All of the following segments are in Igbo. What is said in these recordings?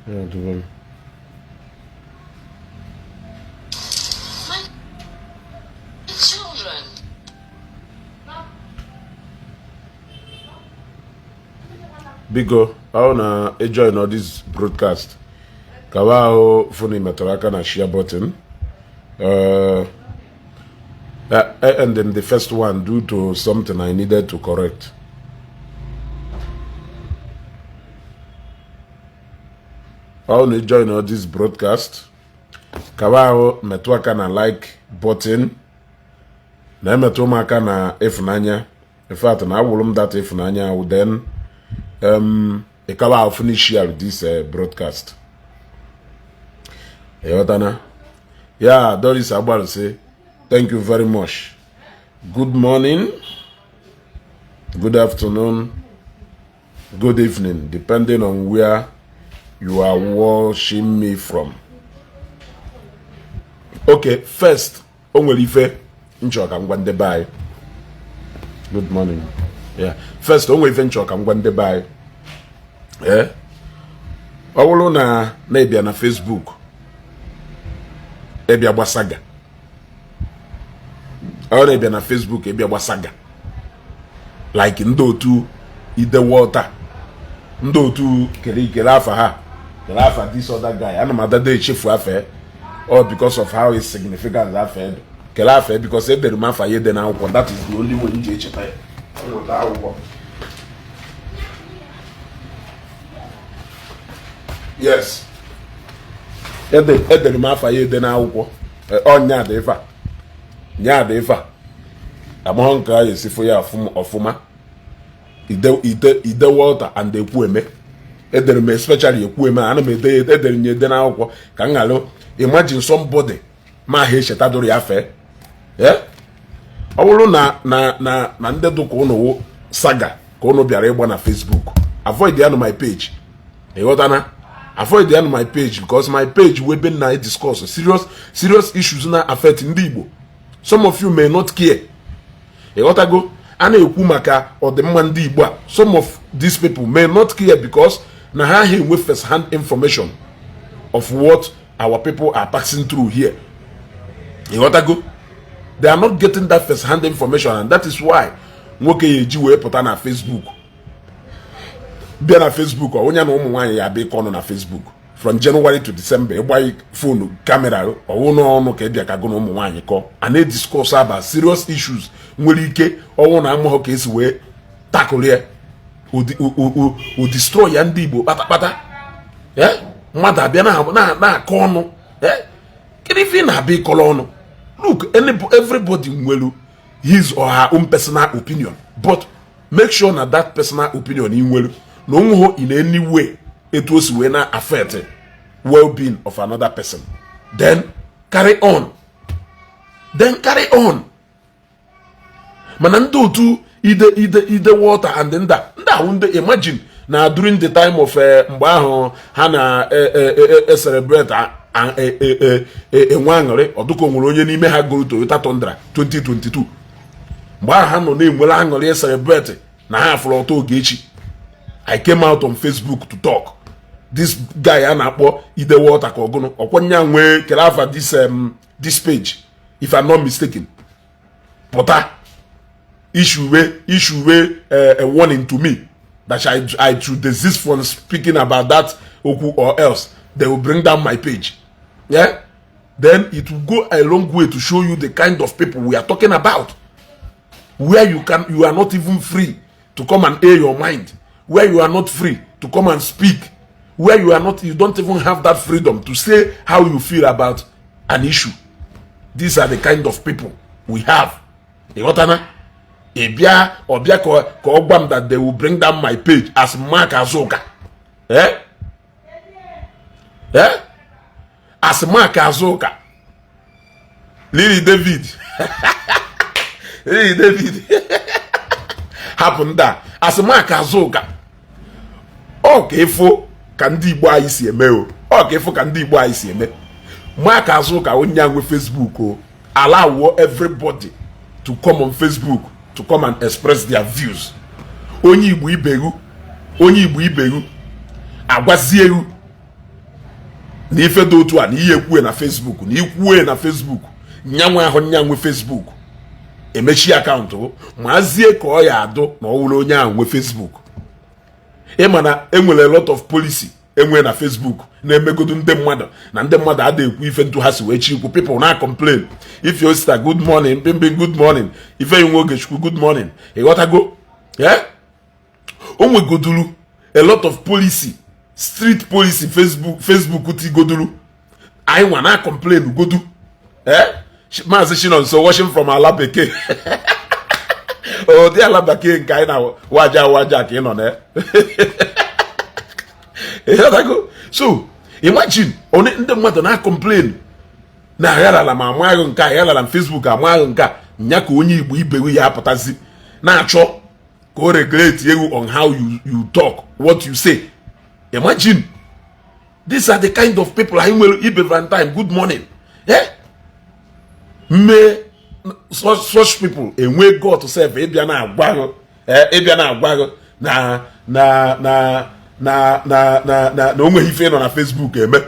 Yeah, do My children. Biko, ọ na join all this broadcast. Kawa ahụ fụ na ị metụrụ aka na share button. And then the first one due to something I needed to correct. Ọ na join all this broadcast. Kawa ahụ metụ aka na like button. Na emetụ m aka na ịfụnanya. In fact, na awụrụ m data ịfụnanya ahụ then ịkawa ahụ finish share this broadcast. Ịghọtana? Yeah, Doris Agbalụsị, thank you very much. Good morning, good afternoon, good evening, depending on where you are watching me from. Okay, first, o nwere ife nchọ ka m gwa ndị be anyị. Good morning. Yeah. First, o nwere ife nchọ ka m gwa ndị be anyị. Eh? Ọ bụrụ na na-ebịa na Facebook, ịbịa gbasaga. Ọ na-ebịa na Facebook ịbịa gbasaga. Like ndị otu Ide Walter, ndị otu kere kere afa ha, kere afa this other guy. Ana m adada echefu afa ya. All because of how insignificant afa ya dị. Kere afa ya because edere m afa ya ede n'akwụkwọ. That is the only way m ji echeta ya. Nweta akwụkwọ. Yes. Edere m afa ya ede n'akwụkwọ. Ọ nya dị ife a. Nya dị ife a. Amaghọ nke a esifo ya ọfụma. Ide Walter and Ekwueme. Edere m especially Ekwueme, ana m ede edere m ya ede n'akwụkwọ ka m ghara imagine somebody ma ha echetadoro ya fee. Ọ bụrụ na na na na ndị dụka ụnụ wụ saga ka ụnụ bịara ịgba na Facebook, avoid ya na my page. Ịghọtana? Avoid ya na my page because my page wey be na discuss serious serious issues na affect ndị Igbo. Some of you may not care. Ịghọtago? A na-ekwu maka ọdịmma ndị Igbo a. Some of these people may not care because na ha ha enwe first hand information of what our people are passing through here. Ịghọtago? They are not getting that first hand information, and that is why nwoke ya eji wee pụta na Facebook, bịa na Facebook, ọ onye na ụmụ nwaanyị ya abịa ịkọ ọnụ na Facebook from January to December. Ịgba phone camera ọwụ n'ọnụ ka ịbịa ka gụ na ụmụ nwaanyị kọọ. A na-ediscuss about serious issues nwere ike ọnwụ na amụghọ ka esi wee tackle ya, o destroy ya ndị Igbo kpatakpata. Mmadụ abịa na-akọ ọnụ. Kedu ife ị na-abịa ịkọrọ ọnụ? Look, everybody nwere his or her own personal opinion, but make sure na that personal opinion ị nwere na onweghị in any way etu o si wee na affect well-being of another person, then carry on, then carry on. Mana ndị otu ide Walter and nda ndị ahụ, ndị imagine na during the time of mgbe ahụ ha na celebrate, enwe aṅụrị, ọdụka o nwere onye n'ime ha goro Toyota Tundra 2022. Mgbe ahụ ha nọ na-enwere aṅụrị, celebrate na ha fụrụ ọtọ Ogechi, I came out on Facebook to talk. This guy a na-akpọ Ide Walter ka ọgụnụ ọkwanya nwee kere afa this page, if I'm not mistaken, pụta issue a warning to me that I should desist from speaking about that okwu or else they will bring down my page. Yeah? Then it will go a long way to show you the kind of people we are talking about. Where you are not even free to come and air your mind, where you are not free to come and speak, where you are not, you don't even have that freedom to say how you feel about an issue. These are the kind of people we have. Ịghọtana? Ị bịa ọbịa ka ọ gwa m that they will bring down my page as Mark Azuka. Eh? Eh? As Mark Azuka. Lily David. Lily David. Hapụ ndị a. As Mark Azuka. Ọ ka ịfụ ka ndị Igbo anyị si eme o. Ọ ka ịfụ ka ndị Igbo anyị si eme. Mark Azuka, onye nwe Facebook o. Allow everybody to come on Facebook to come and express their views. Onye Igbo ibegu, onye Igbo ibegu agwazie egwu Na ife dị otu a na ihe ekwue na Facebook, na ikwue na Facebook, nyanwe ahụ nyanwe Facebook emechi account, mazie ka ọ ya adụ na ọ wụrụ onye ahụ nwe Facebook. Ịma na enwere a lot of policy enwe na Facebook na-emegodu ndị mmadụ na ndị mmadụ ada ekwu ife ntu ha si wee chi ikwu. People na complain. If your sister, good morning. Mpimpi, good morning. Ifeyinwe Ogechukwu, good morning. Ịghọtago? Yeah? O nwegoduru a lot of policy, street policy Facebook tigoduru anyị nwa na complain godu. Eh, Maazị Chinonso watching from ala bekee. Ụdị ala bekee nke anyị na waja waja ka ị nọ na. Ịghọtago? So imagine onye ndị mmadụ na complain na agharala m amaghị nke a, agharala m Facebook, amaghị nke a nya ka onye Igbo ibewu ya apụtazi na-achọ ka o regulate you on how you talk, what you say. Imagine, these are the kind of people anyị nwere. Ibe Valentine, good morning. Eh, mee such people enwe God self ịbịa na-agwa gị, ịbịa na-agwa gị na o nweghị ife nọ na Facebook eme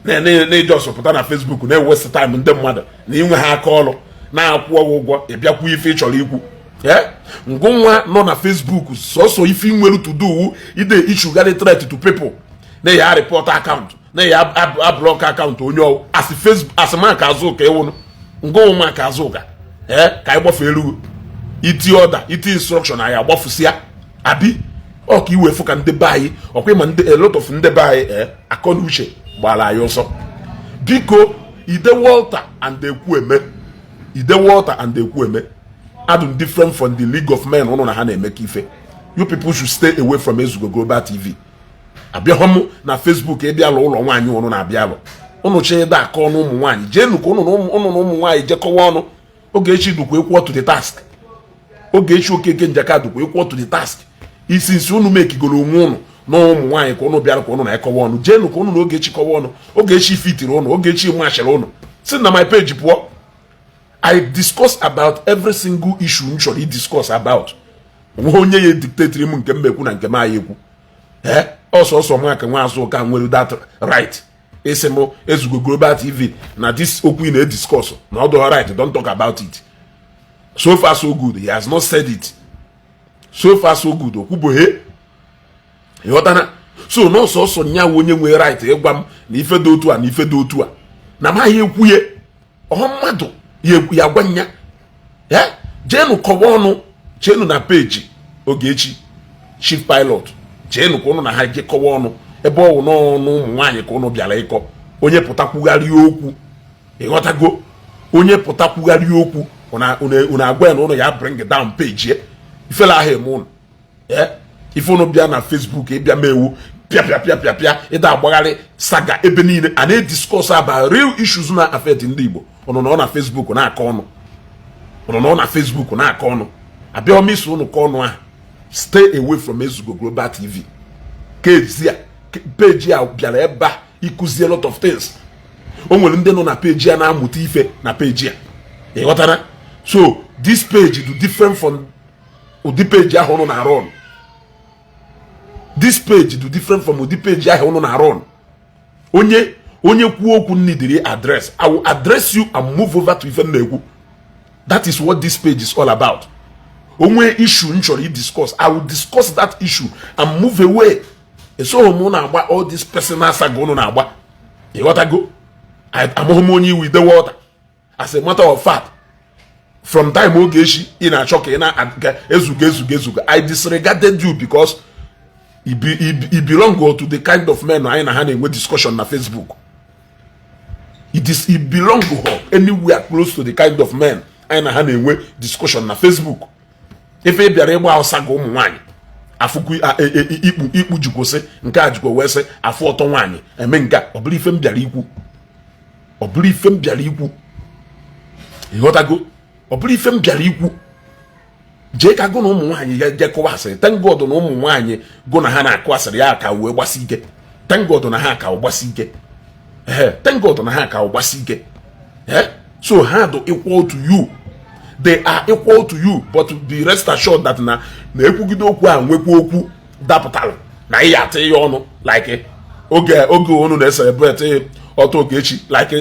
na-eji pụta na Facebook na-ewesta time ndị mmadụ na inwe ha aka ọrụ na-akwụ ọgwụ ụgwọ ịbịakwu ife ị chọrọ ikwu. Ngụnwa nọ na Facebook, sọsọ ife nwere to do ide ichugharị threat to people, na-ya report account, na-ya ablock account onye ọwụ asị Facebook, asị Mark Azụka ịwụnụ ngụnwa Mark Azụka. Ee, ka anyị gbafee elu iti order, iti instruction, anyị agbafusịa abi ọ ka iwee fụ ka ndị be anyị ọkwa ịma ndị a lot of ndị be anyị, ee, akọ na uche gbara anyị ọsọ. Biko, Ide Walter and Ekwueme, Ide Walter and Ekwueme adụ different from the League of Men ụnụ na ha na-emekọ ife. You people should stay away from Ezugo Global TV. Abịaghọ m na Facebook ịbịa lụ ụlọ nwaanyị ụnụ na-abịa alụ ụnụ chọ ịda akọ ọnụ ụmụ nwaanyị. Jeenu ka ụnụ na ụmụ nwaanyị jekọwa ọnụ. Ogechi dukwa equal to the task. Ogechi Okeke Njaka dukwa equal to the task. Isi nsi ụnụ mekigoro onwe ụnụ na ụmụ nwaanyị ka ụnụ bịara ka ụnụ na-ekọwa ọnụ. Jeenu ka ụnụ na Ogechi kọwa ọnụ. Ogechi fitiri ụnụ, Ogechi machiri ụnụ si na my page pụọ. I discuss about every single issue m chọrọ i discuss about. Onwe onye ya dictatiri m nke m ekwu na nke m anyị ekwu. Ee, ọsọsọ Mark nwa Azụka nwere that right ịsị m, Ezugo Global TV, na this okwu ị na-ediscuss na ọ dụghọ right, don't talk about it. So far so good, he has not said it. So far so good, okwuboghe. Ịghọtana? So n'ọsọsọ nya onye nwere right ịgwa m na ife dị otu a na ife dị otu a na maghị ekwuye ọha mmadụ ya gwa nya ya. Jeenu kọwa ọnụ, jeenu na peji Ogechi Chief Pilot, jeenu ka ụnụ na ha je kọwa ọnụ ebe ọ wụ n'ọnụ ụmụ nwaanyị ka ụnụ bịara ịkọ. Onye pụta kwugharịa okwu, ịghọtago? Onye pụta kwugharịa okwu, unu agwa ya na ụnụ ya bring down page ya. Ifela ahụ eme ụnụ. Ife ụnụ bịa na Facebook ịbịa ma ewu pịa pịa pịa pịa pịa ịda agbagharị saga ebe niile a na-ediscuss about real issues na affect ndị Igbo. Ụnụ nọ na Facebook na-akọ ọnụ, ụnụ nọ na Facebook na-akọ ọnụ. Abịa ọmịso ụnụ kọ ọnụ ahụ. Stay away from Ezugo Global TV. Kezi a peji a bịara ebe a ịkụzi a lot of things. O nwere ndị nọ na peji a na-amụta ife na peji a, ịghọtara? So this page do different from ụdị peji ahụ ụnụ na-arụ ọnụ. This page do different from ụdị peji ahụ ụnụ na-arụ ọnụ. Onye kwuo okwu nidiri address, I will address you and move over to ife m na-ekwu. That is what this page is all about. Onwe issue m chọrọ i discuss, I will discuss that issue and move away. Esoghị m na-agba all this personal saga ụnụ na-agba, ịghọtago? Amụghị m onye iwu Ide Walter. As a matter of fact, from time Ogechi ị na-achọ ka ị na ezugo ezugo ezugo, I disregarded you because he belong to the kind of men anyị na ha na-enwe discussion na Facebook. It is he belong anywhere close to the kind of men anyị na ha na-enwe discussion na Facebook. Ife ị bịara ịgba ọsa ga ụmụ nwaanyị afụkwu ikpu ikpu jikwụsị nke a jikwa wee sị afụ ọtọ nwaanyị eme nke a. Ọ bụrụ ife m bịara ikwu, ọ bụrụ ife m bịara ikwu, ịghọtago? Ọ bụrụ ife m bịara ikwu, jee ka gụ na ụmụ nwaanyị ya jee kụwa asịrị. Thank God na ụmụ nwaanyị gụ na ha na-akụ asịrị ya ka wee gbasi ike. Thank God na ha ka gbasi ike. Ee, thank God na ha ka gbasi ike. Ee, so ha do equal to you, they are equal to you, but be rest assured that na na-ekwugide okwu a nwekwa okwu dapụtara na ị ya ata ya ọnụ like oge unu na-ecelebrate Ọtọ Ogechi,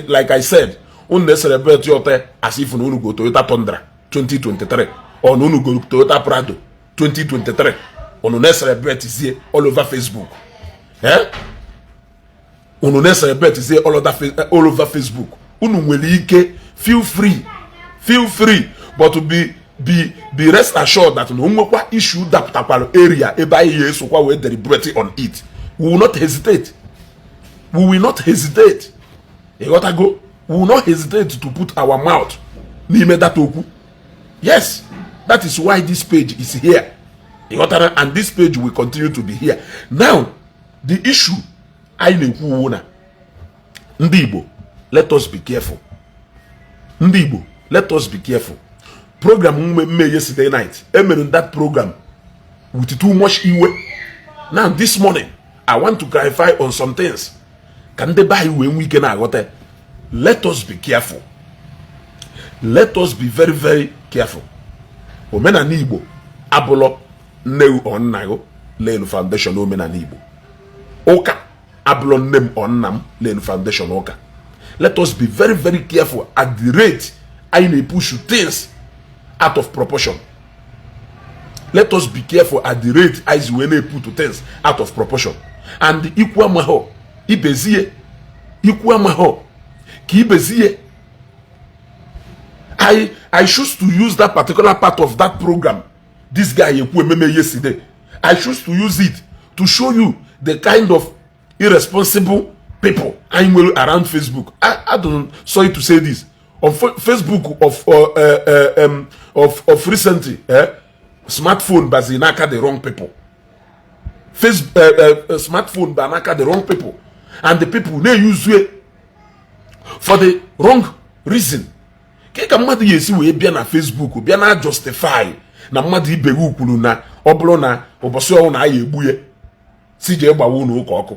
like I said, unu na-celebrate ọtọ as if na unu go Toyota Tundra 2023 or na unu go Toyota Prado 2023. Unu na-celebrate zie all over Facebook, eh? Unu na-celebrate zie all over Facebook. Unu nwere ike feel free, feel free, but be rest assured that na onwekwa issue dapụtakwara area ebe anyị ya esokwa wee deliberate on it. We will not hesitate, we will not hesitate. Ịghọtago? We will not hesitate to put our mouth n'ime that okwu. Yes, that is why this page is here. Ịghọtara? And this page will continue to be here. Now, the issue anyị na-ekwu uwu na ndị Igbo, let us be careful. Ndị Igbo, let us be careful. Program mme yesterday night, emere that program with too much iwe. Now, this morning, I want to clarify on some things ka ndị be anyị wee nwee ike na-aghọta. Let us be careful, let us be very, very careful. Omenala Igbo abụlọ nne ọ nna gị lelu foundation. Omenala Igbo, ụka abụlọ nne m ọ nna m lelu foundation ụka. Let us be very, very careful at the rate anyị na-epush things out of proportion. Let us be careful at the rate anyị si wee na-eput things out of proportion. And ikwu amaghọ ibezie, ikwu amaghọ ka ibezie. I choose to use that particular part of that program this guy ekwu ememe yesterday. I choose to use it to show you the kind of irresponsible people anyị nwere around Facebook. I don't, sorry to say this, on Facebook of recently, eh, smartphone bazi n'aka the wrong people. Face smartphone ba n'aka the wrong people, and the people na-use it for the wrong reason. Ke ka mmadụ ga-esi wee bịa na Facebook bịa na justify na mmadụ ibe gị kwuru na ọ bụrụ na ụbọchị ọnwụ na aya egbu ya, si jee gbawa unu ụka ọkụ,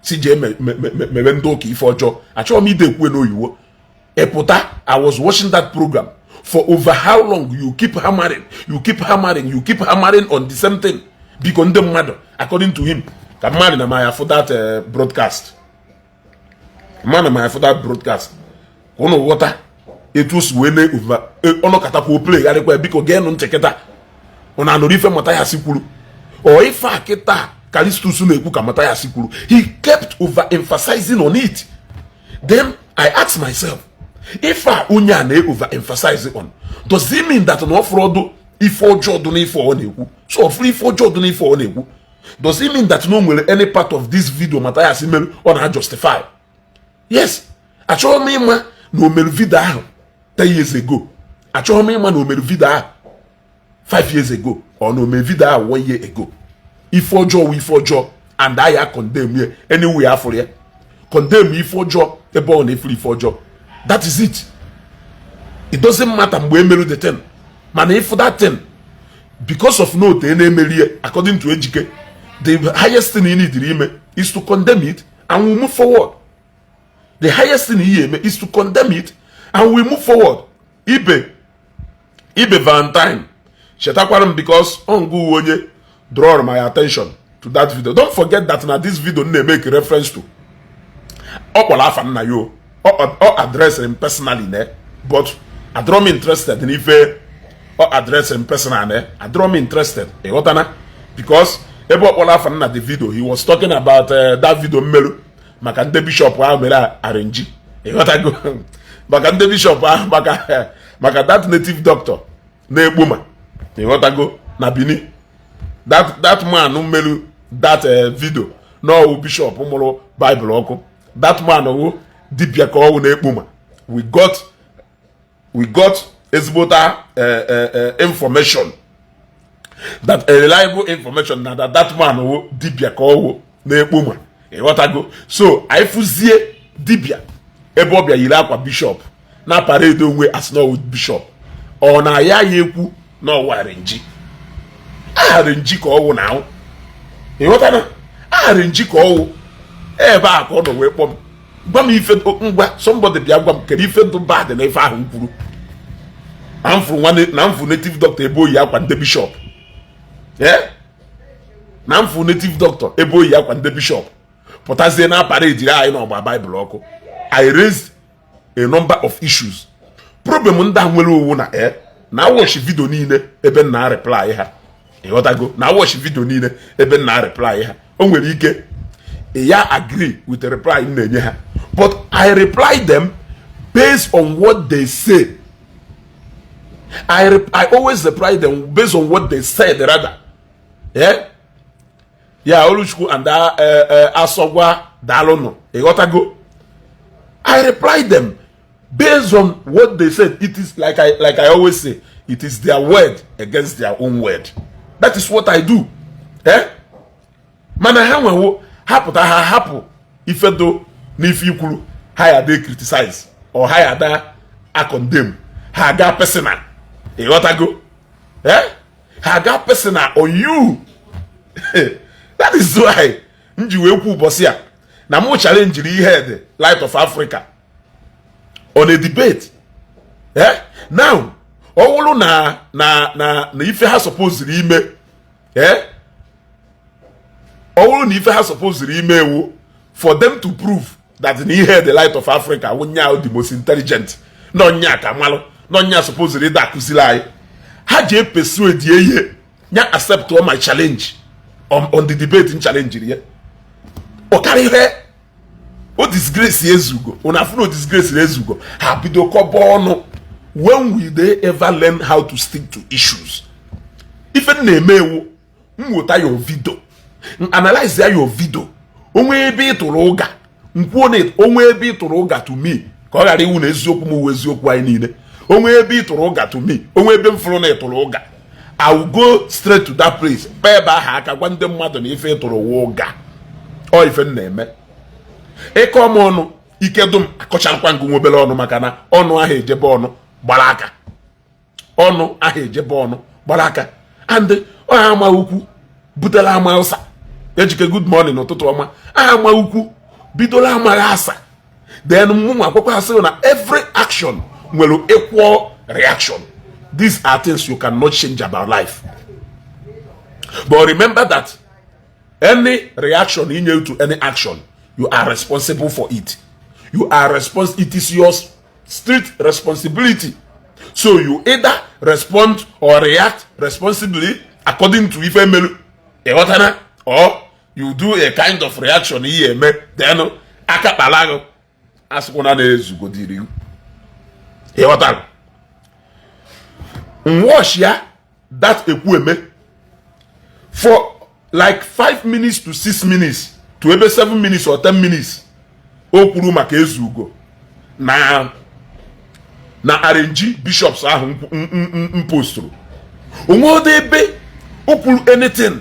si jee mewe ndị ụka ife ọjọọ? Achọghị m ide ekwu n'oyiwo ịpụta. I was watching that program for over how long. You keep hammering, you keep hammering, you keep hammering on the same thing. Biko, ndị mmadụ, according to him, ka mmadụ na maya for that broadcast, mmadụ na maya for that broadcast, ka unu ghọta etu o si wee na over ọnọkatakwa play gharịkwa. Biko geenụ ntị kịta. Unu anụrụ ife Mathias kwuru? Ọ ife a kịta Callistus na-ekwu ka Mathias kwuru. He kept over emphasizing on it. Then I ask myself, ife a onye a na-over emphasize on, does it mean that na ọ fọrọ ife ọjọọ dị n'ife ọ na-ekwu? So ọ fụrụ ife ọjọọ dị n'ife ọ na-ekwu, does it mean that no nwere any part of this video Mathias mere ọ na-justify? Yes, achọghị m ịma na o mere video ahụ 10 years ago. Achọghị m ịma na o mere video ahụ 5 years ago or na o mere video ahụ 1 year ago. Ife ọjọọ wụ ife ọjọọ, and I condemn ya anyway. Afụrụ ya, condemn ife ọjọọ ebe ọ na-efuru ife ọjọọ. That is it. It doesn't matter mgbe emerụ the thing, mana if that thing, because of note e na-emeri ya, according to Ejike, the highest thing you need ime is to condemn it and we move forward. The highest thing ihe eme is to condemn it and we move forward. Ibe ibe Valentine, chetakwara m, because ọngụ onye draw my attention to that video. Don't forget that na this video na-emeke reference to, ọ kpọrọ afa nna ya, o address him personally ne, but adịrọ m interested n'ife ọ address him personal ne. Adịrọ m interested. Ịghọtana? Because ebe ọ kpọrọ afa nna the video, he was talking about that video mmerụ maka ndị bishọp ahụ mere arrange. Ịghọtago? Maka ndị bishọp ahụ, maka that native doctor na-egbu ma, ịghọtago, na Benin, that man merụ that video n'ọwụ bishọp mụrụ Baịbụl ọkụ. That man wụ dibịa ka ọwụ na-ekpu ma. We got ezigbota information, that a reliable information na that man wụ dibịa ka ọwụ na-ekpu ma. Ịghọtago? So anyị fụzie dibịa ebe ọ bịa yiri akwa bishọp na parade onwe as na ọwụ bishọp, ọ na-aya ya ekwu na ọwụ arrange, arrange ka ọwụ na ahụ. Ịghọtana? Arrange ka ọwụ. Ebe a ka ọ nọ wee kpọọ m, gwa m ife. Ngwa, somebody bịa gwa m kedu ife ndụ bad na ife ahụ m kwuru na mfụ nwanne na mfụ native doctor ebe oyi akwa ndị bishọp, na mfụ native doctor ebe oyi akwa ndị bishọp pụtazie na parade anyị na ọgba Baịbụl ọkụ. I raised a number of issues. Problem ndị a nwere owu na na watch video niile ebe m na reply ha. Ịghọtago? Na watch video niile ebe m na reply ha, o nwere ike ya agree with the reply m na-enye ha, but I reply them based on what they say. I always reply them based on what they said rather. Yeah, Oluchukwu and Asogwa, daalụnụ. Ịghọtago? I reply them based on what they said. It is like I always say, it is their word against their own word. That is what I do. Eh? Mana ha nwewo hapụta ha hapụ ifedo n'ife ikwuru, ha ya dey criticize or ha ya da a condemn, ha aga personal. Ịghọtago? Eh? Ha aga personal on you. That is why m ji wee kwu ụbọchị a na mụ challenge ihe the Light of Africa on a debate. Eh? Now, ọ bụrụ na ife ha supposed ime, eh? Ọ bụrụ na ife ha supposed ime ewu for them to prove that na ihe the Light of Africa wụ nya the most intelligent, na nya ka malụ na nya supposed ịda akụziri anyị, ha ji persuade ihe nya accept all my challenge on the debate n challenge ya. Ọ karịa ihe o disgrace Ezugo. Una afụ na o disgrace Ezugo, ha bido kọba ọnụ. When will they ever learn how to stick to issues? Ife m na-eme ewu, m weta your video, m analyze ya, your video, onwe ebe ị tụrụ ụga nkwuo na onwe ebe ị tụrụ ụga to me, ka ọ ghara iwu na eziokwu m wụ eziokwu anyị niile. Onwe ebe ị tụrụ ụga to me, onwe ebe m fụrụ na ị tụrụ ụga, I will go straight to that place, kpee ebe ahụ aka, gwa ndị mmadụ na ife ị tụrụ wụ ụga. Ọ ife m na-eme. Ịkọ m ọnụ ike dum, akọcharakwa ngụ nwa obere ọnụ, maka na ọnụ ahụ ejebe ọnụ gbara aka, ọnụ ahụ ejebe ọnụ gbara aka. And ọ ama ukwu butere ama ụsa. Ejike, good morning, ụtụtụ ọma. Ama ukwu bidola amaghị asa. Then mụnwa akwụkwọ asị na every action nwere equal reaction. These are things you cannot change about life, but remember that any reaction you nye to any action, you are responsible for it. You are respons it is your strict responsibility. So you either respond or react responsibly according to ife melu, ịghọtana, or you do a kind of reaction ihe eme, then aka kpala gị, asịkwana na ezugodiri. Ịghọtara? Watch ya, that Ekwueme, for like 5 minutes to 6 minutes to ebe 7 minutes or 10 minutes, o kwuru maka Ezugo na arrange bishops ahụ m posturu. Onwe ebe o kwuru anything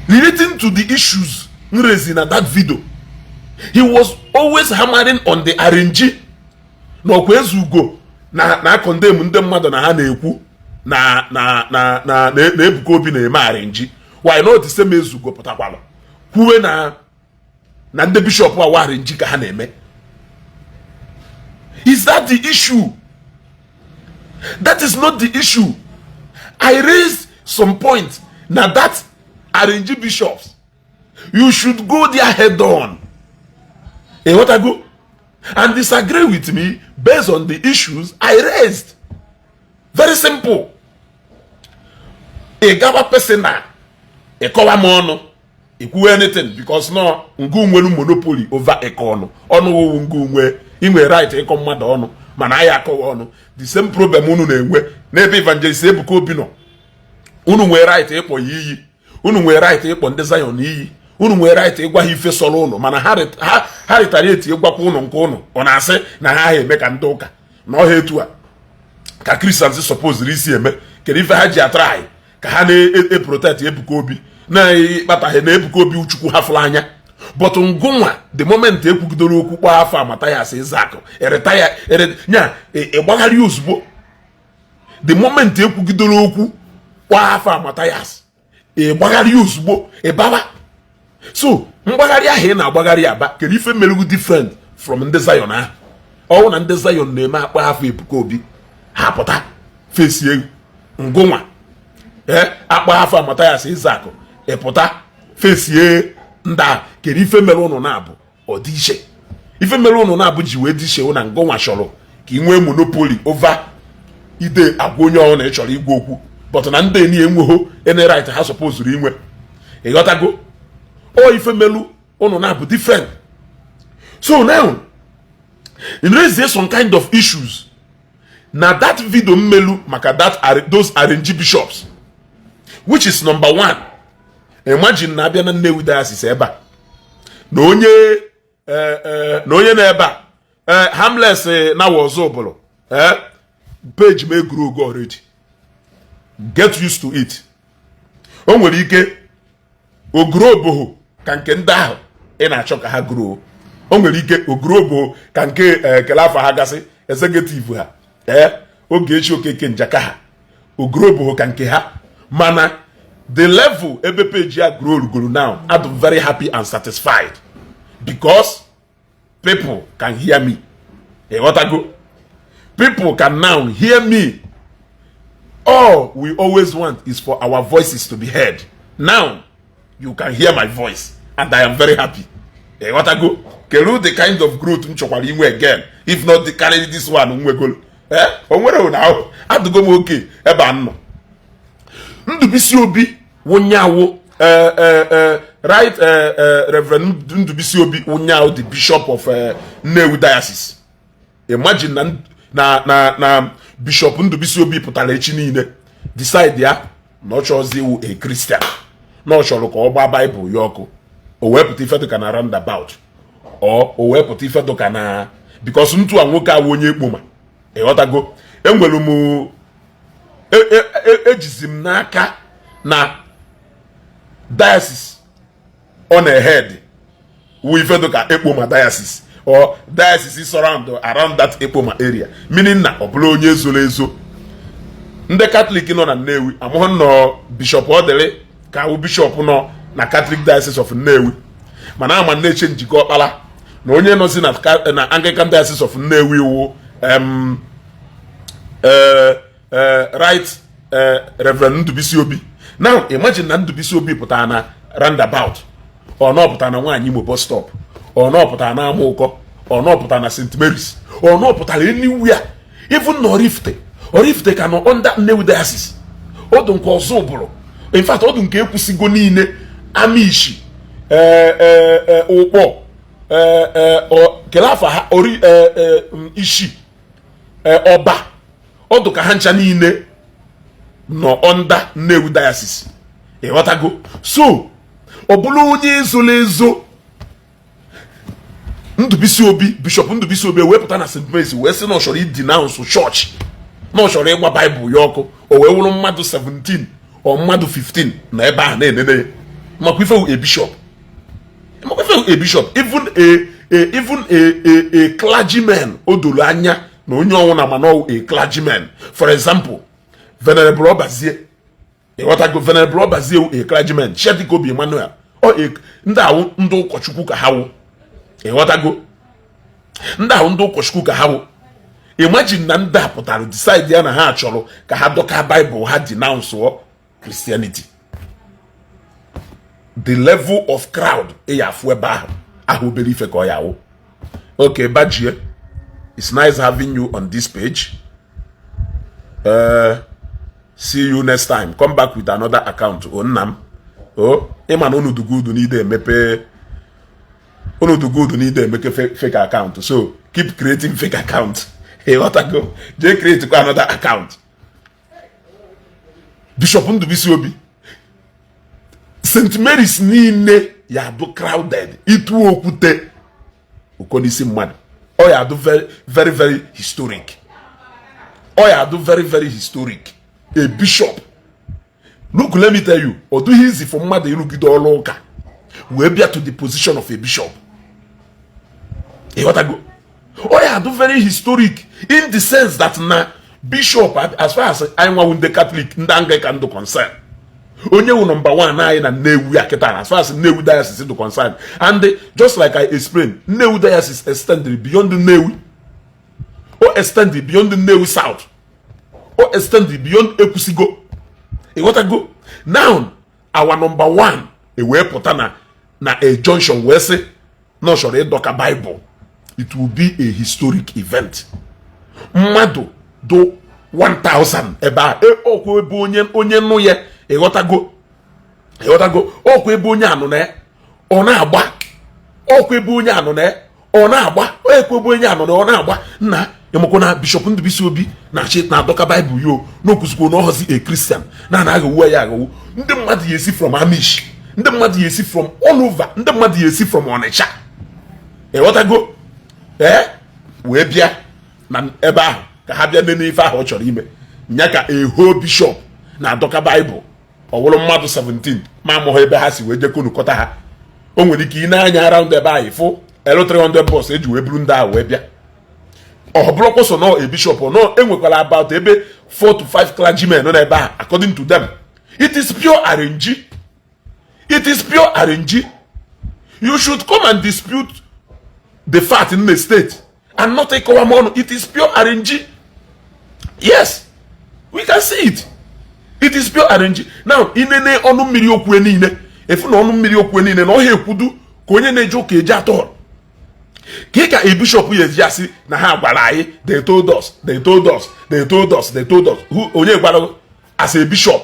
relating to the issues m raised na that video. He was always hammering on the arrange na ọkwa Ezugo na condemn ndị mmadụ na ha na-ekwu na Ebuka Obi na-eme arrange. Why not the same Ezugo pụtakwala kwuwe na ndị bishọp awa arrange ka ha na-eme? Is that the issue? That is not the issue. I raised some point na that arrange bishops, you should go there head on, ịghọtago, and disagree with me based on the issues I raised. Very simple. Ị gawa personal, ịkọwa m ọnụ, ikwuwe anything, because no ngụ nwere monopoly over ịkọ ọnụ. Ọnụ wụwụ ngụ nwe inwe right ịkọ mmadụ ọnụ, mana anyị akọwa ọnụ. The same problem unu na-enwe n'ebe Evangelist Ebuka Obi nọ. Unu nwere right ịkpọ ya iyi, unu nwere right ịkpọ ndị Zion iyi, unu nwere right ịgwa ha ife sọrọ unu, mana ha retaliate ịgwakwa unu nke unu. Ọ na-asị na ha eme ka ndị ụka na ọha etu a ka Christians supposed isi eme. Kedu ife ha ji atry ka ha na-eprotect Ebuka Obi na-ịkpataghị na Ebuka Obi Chukwu ha fụrụ anya? But ngụnwa, the moment ekwugidoro okwu kpọọ afọ amata ya asị ịza akụ ereta ya nya ịgbagharị ozugbo. The moment ekwugidoro okwu kpọọ afọ amata ya asị, ịgbagharị ozugbo, ịbaba. So mgbagharị ahụ ị na-agbagharị aba, kedu ife merugwu different from ndị Zion ahụ? Ọwụ na ndị Zion na-eme akpa afọ Ebuka Obi, ha pụta fesie ngụnwa. Ee, akpa afọ amata ya asị ịza akụ, ịpụta fesie ndị a. Kedu ife mere ụnụ na-abụ ọ dị iche? Ife mere ụnụ na-abụ ji wee dị iche na ngọnwa chọrọ ka ị nwee monopoly over ide agwa onye ọbụla ị chọrọ igwe okwu, but na ndị eni enweghị any right ha supposed inwe. Ịghọtago? O ife melu ụnụ na-abụ different. So now it raise some kind of issues na that video mmelu maka that those RNG bishops, which is number one. Imagine na abịa na Nnewi Diocese ebe a na onye na onye na ebe a harmless na ọzọ ụbụrụ page m eguru ogo already. Get used to it. O nwere ike oguru oboho ka nke ndị ahụ ị na-achọ ka ha gụrụ. O nwere ike oguru oboho ka nke ekele afọ ha gasị executive ha, ee, Ogechi Okeke Njaka ha, oguru oboho ka nke ha. Mana the level ebe page ya grow rugoro now, I'm very happy and satisfied because people can hear me. Ịghọtago? People can now hear me. All we always want is for our voices to be heard. Now you can hear my voice and I am very happy. Ịghọtago? Kedu the kind of growth m chọkwara inwe again, if not the carry this one nwegolo? Eh, o nwere na ahụ adụgo m oke ebe a m nọ. Ndubisi Obi wụnyawo, right, Reverend Ndubisi Obi wụnyawo, the bishop of Nnewi Diocese. Imagine na Bishop Ndubisi Obi pụtara echi niile decide ya na ọ chọzi iwu a Christian, na ọ chọrọ ka ọ gbaa Baịbụl ya ọkụ, o wee pụta ife dịka na roundabout, ọ o wee pụta ife dịka na, because ntu a nwoke awụ onye Ekpoma. Ịghọtago? Enwere m ejizi m n'aka na diocese ọ na-ehead wu ife dịka Ekpoma Diocese or diocese surround around that Ekpoma area, meaning na ọ bụrụ onye zoro ezo, ndị Katọlik nọ na Nnewi amụghị nọ Bishọp Ọdịrị ka awụ bishọp nọ na Catholic Diocese of Nnewi, mana ama na-eche njikọ ọkpara na onye nọzi na Anglican Diocese of Nnewi wụ Right Reverend Ndubisi Obi. Now imagine na Ndubisi Obi pụtara na roundabout, ọ na pụtara na Nwaanyị Imo bus stop, ọ na pụtara na Ama Ụkọ, ọ na pụtara na St Mary's, ọ na pụtara anywhere, even na Oraifite. Oraifite ka nọ under Nnewi Diocese. Ọdụ nke ọzọ bụrụ, in fact, ọdụ nke ekwusigo niile, Amishi, Ụkpọ, kele afa ha, ori Ishi, Ọba, ọdụ ka ha ncha niile nọ under Nnewi Diocese. Ịghọtago? So ọ bụrụ onye ezola ezo, Ndubisi Obi, Bishọp Ndubisi Obi ewepụta na St. Mary's wee sị na ọ chọrọ idenounce chọọchị, na ọ chọrọ ịgba Baịbụl ya ọkụ, o wee wụrụ mmadụ 17 ọ mmadụ 15 na ebe ahụ na-enene ya. Makwa ife a bishop, makwa ife a bishop, even a clergyman o doro anya na onye ọnwụ na mana a clergyman, for example, Venerable Ọbazie. Ịghọtago? Venerable Ọbazie, a clergyman. Chiadikobi Emmanuel, ọ ndị ahụ ndị ụkọchukwu ka ha wụ. Ịghọtago? Ndị ahụ ndị ụkọchukwu ka ha wụ. Imagine na ndị a pụtara decide ya na ha chọrọ ka ha dọka Baịbụl ha, denounce Christianity. The level of crowd ị ya afụ ebe ahụ ahụ, obere ife ka ọ ya awụ. Okay, Bajie, it's nice having you on this page. See you next time. Come back with another account. O nna m o, ịma na unu dugudu n'ide emepe, unu dugudu n'ide emeke fake account, so keep creating fake account. Ịghọtago? Jee create kwa another account. Bishop Ndubisi Obi, St. Mary's niile ya adụ crowded, ịtụ okwute ụkọ n'isi mmadụ. Ọ ya adụ very, very, very historic. Ọ ya adụ very, very historic. A bishop, look, let me tell you, ọ dụghị easy for mmadụ ịrụgide ọrụ ụka wee bịa to the position of a bishop. Ịghọtago? Ọ ya adụ very historic in the sense that na bishop, as far as anyị nwawu ndị Catholic, ndị Anglican dị concern, onye wu number one anyị na Nnewi a kịta, as far as Nnewi Diocese dị concern. And just like I explained, Nnewi Diocese extended beyond Nnewi, o extended beyond Nnewi South, o extended beyond Ekwusigo. Ịghọtago? Now our number one ewee pụta na a junction wee sị na ọ chọrọ ịdọka Bible. It will be a historic event. Mmadụ do 1000 ebe a, ọkwa ebe onye nụ ya, ịghọtago? Ịghọtago? Ọkwa ebe onye anụ na ya, ọ na-agba. Ọkwa ebe onye anụ na ya, ọ na-agba. Ekwe ebe onye anụ na ọ na-agba. Nna, ịmakwa na Bishọp Ndụbisi Obi na-achị na-adọka Baịbụl yo n'okwuzikwo na ọhọzi a Christian na na-aghọgbu ya aghọgbu. Ndị mmadụ ya esi from Amish, ndị mmadụ ya esi from all over, ndị mmadụ ya esi from Ọnịcha, ịghọtago? Ee, wee bịa na ebe ahụ ka ha bịa nene ife ahụ ọ chọrọ ime nya ka eho bishọp na-adọka Baịbụl. Ọ wụrụ mmadụ 17 ma amụghị ebe ha si wee jekonukọta ha. O nwere ike ị na-anya around ebe ahụ, ịfụ L300 bus eji wee buru ndị ahụ wee bịa. Ọ bụrụkwa so nọ a bishop nọ, enwekwara about ebe 4 to 5 clergymen nọ n'ebe ahụ. According to them, it is pure arrange. It is pure arrange. You should come and dispute the fact in the state and not ịkọwa m ọnụ. It is pure arrange. Yes, we can see it. It is pure arrange. Now, inene ọnụ mmiri okwu niile, efu na ọnụ mmiri okwu niile na ọha ekwudu ka onye na-eje ụka eje atọ ka ị ka a bishọp ya eji asị na ha gwara anyị. They told us, they told us, they told us, they told us. Who? Onye gwara as a bishop?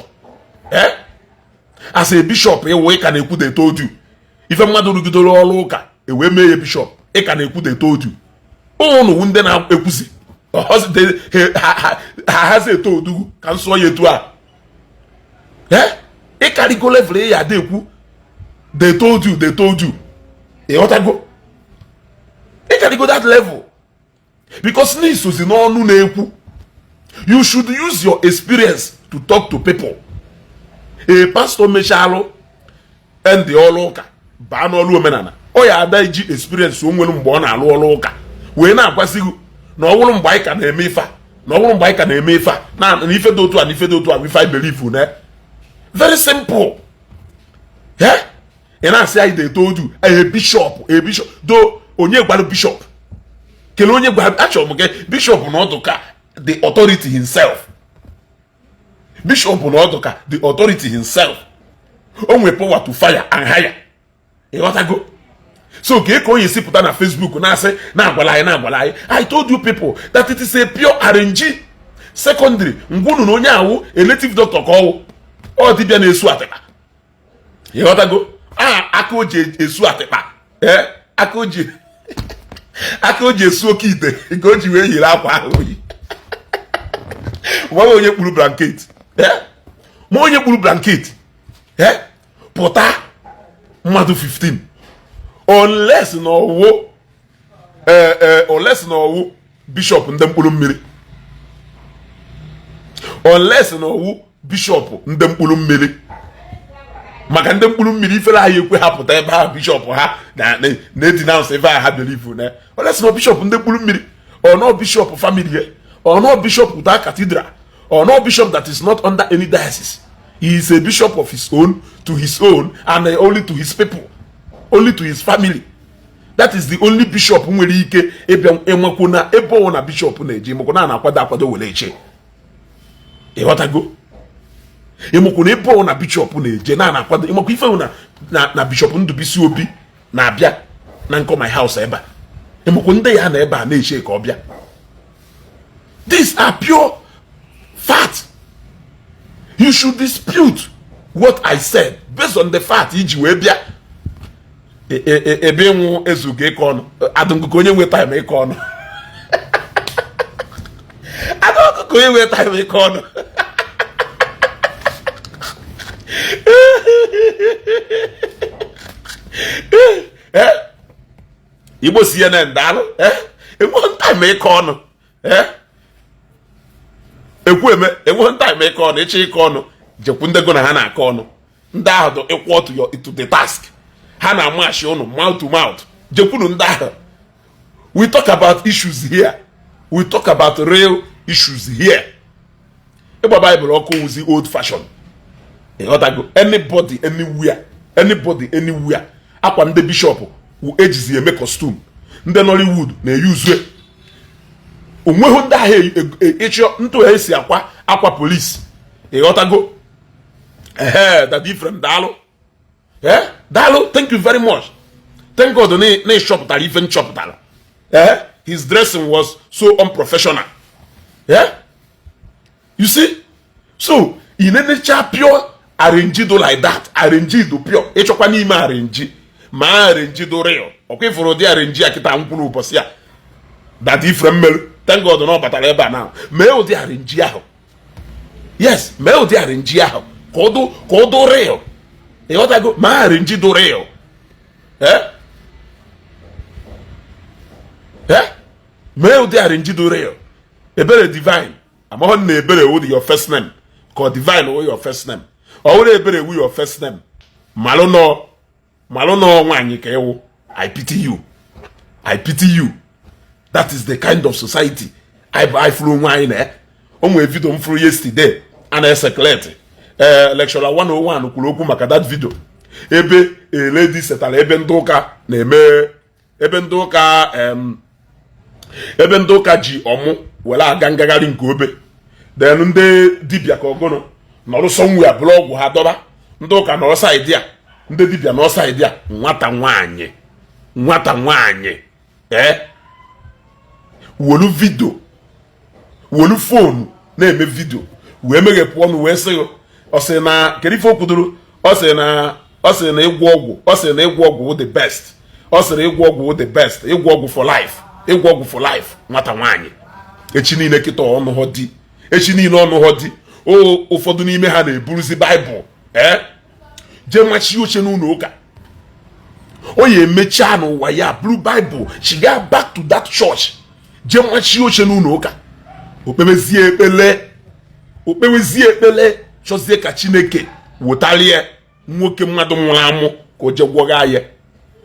Eh, as a bishop ịwụ, ị ka na-ekwu "they told you". Ife mmadụ rugidoro ọrụ ụka ewee mee ya bishọp, ị ka na-ekwu "they told you". Ụnụ ndị na-ekwuzi ha hazi eto odugwu ka nsọ ya etu a. Eh, ịkarịgo level ya ada ekwu "they told you, they told you". Ịghọtago? Ịkarịgo that level because n'isozi n'ọnụ na-ekwu. You should use your experience to talk to people. A pastor mechalụ ndị ọrụ ụka baa n'ọrụ omenala, ọ ya ada iji experience o nwere mgbe ọ na-alụ ọrụ ụka wee na-agwazi gị na ọ bụrụ mgbe anyị ka na-eme ife a, na ọ bụrụ mgbe anyị ka na-eme ife a, na ife dị otu a, na ife dị otu a bụ ife anyị believe na. Very simple. Eh, ị na-asị anyị "they told you". A bishop, a bishop do onye gwara bishop? Kelee onye gwara? Achọrọ m gị bishop na ọdụ ka the authority himself. Bishop na ọdụ ka the authority himself. O nwere power to fire and hire, ịghọtago? So ka ka onye si pụta na Facebook na-asị na-agwala anyị, na-agwala anyị. I told you people that it is a pure arrange. Secondary, ngwunu na onye awụ a native doctor ka ọwụ ọ dibịa na-esu atịkpa, ịghọtago? A aka o ji esu atịkpa, ee, aka o ji esu oke ite ka o ji wee yiri akwa ahụ oyi. Ma onye kpuru blanket, ma onye kpuru blanket pụta mmadụ 15, unless na ọwụ ee, unless na ọwụ bishọp ndị mkpụrụ mmiri, unless na ọwụ bishọp ndị mkpụrụ mmiri. Maka ndị mkpụrụ mmiri ifere anyị ekwe ha pụta ebe ahụ bishọp ha na-edenounce ebe ahụ ha believe na. Unless na bishọp ndị mkpụrụ mmiri, or no bishop family ya, or no bishop without cathedral, or no bishop that is not under any diocese. He is a bishop of his own, to his own, and only to his people, only to his family. That is the only bishop nwere ike ịbịa enwekwu na ebe ọwụ na bishop na-eje. Ịmụkwụ na na-akwado akwado were eche, ịghọtago? Ịmụkwụ na ebe ọwụ na bishop na-eje na na-akwado. Ịmakwa ife na Bishọp Ndụbisi Obi na-abịa na nkọ my house ebe a. Ịmụkwụ ndị ya na ebe a na-eche ka ọ bịa. These are pure fact. You should dispute what I said based on the fact iji wee bịa ebe ịnwụ ezugo ịkọ ọnụ. Adụngụkọ onye nwe time ịkọ ọnụ, adụngụkọ onye nwe time ịkọ ọnụ. Igbo CNN, daalụ. Enweghị time ịkọ ọnụ. Ekwu eme, enweghị time ịkọ ọnụ. Ịchọ ịkọ ọnụ, jekwu ndị go na ha na-akọ ọnụ. Ndị ahụ dị equal to your to the task. Ha na-amachi ụnụ mouth to mouth. Jekwunu ndị ahụ. We talk about issues here. We talk about real issues here. Ịgba Baịbụl ọkụ wụzi old fashion, ịghọtago? Anybody anywhere, anybody anywhere. Akwa ndị bishọp wụ ejizi eme costume. Ndị Nollywood na-eyuzue onweghị ndị ahụ ịchọ ntụ esi akwa akwa polisi, ịghọtago? Ehe, Dada Ifrem, daalụ. Ee, daalụ, thank you very much. Thank God na ịchọpụtara ife nchọpụtara. Eh, his dressing was so unprofessional. Yeah, you see, so ị na-enecha pure arrange do like that, arrange do pure. Ịchọkwa n'ime arrange ma arrange do real. Ọkwa ifuru ụdị arrange a kịta nkwuru ụbọchị a Daddy Ifrem mmerụ. Thank God na ọ batara ebe a na mee ụdị arrange ahụ. Yes, mee ụdị arrange ahụ ka ọ dụ real. Ịghọtago? Ma arrange do real. Eh eh, mee ụdị arrange do real. Ebere Divine, amaghọ na Ebere wụ your first name ka ọ Divine wụ your first name. Ọ wụrụ Ebere wụ your first name, malụ nọ, malụ nọ nwaanyị ka ịwụ. I pity you, I pity you. That is the kind of society I fụrụ onwe anyị na o. Nwere video m fụrụ yesterday a na-ecirculate. Ee, lecturer 101 kwuru okwu maka that video ebe a lady setara ebe ndị ụka na-eme, ebe ndị ụka ebe ndị ụka ji ọmụ were aga ngagharị nke obe. Then ndị dibịa ka ọgụnụ nọrọ somewhere bụrụ ọgwụ ha dọba. Ndị ụka nọrọ side a, ndị dibịa nọrọ side a. Nwata nwaanyị, nwata nwaanyị ee wolu video, wolu phone na-eme video, wee meghepụ ọnụ wee sị, ọ sị na kedu ife o kwudoro? Ọ sị na ịgwọ ọgwụ, ọ sị na ịgwọ ọgwụ wụ the best. Ọ sịrị ịgwọ ọgwụ wụ the best, ịgwọ ọgwụ for life, ịgwọ ọgwụ for life. Nwata nwaanyị, echi niile kịta ọnụ họ di, echi niile ọnụ họ di. O ụfọdụ n'ime ha na-eburuzi Baịbụl ee jee machi oche n'ụlọ ụka. O ya emechaa n'ụwa ya buru Baịbụl chiga back to that church, jee machi oche n'ụlọ ụka, okpewezie ekpele, okpewezie ekpele, chọzie ka Chineke wetalie nwoke mmadụ nwụrụ amụ ka o jee gwọgha ya.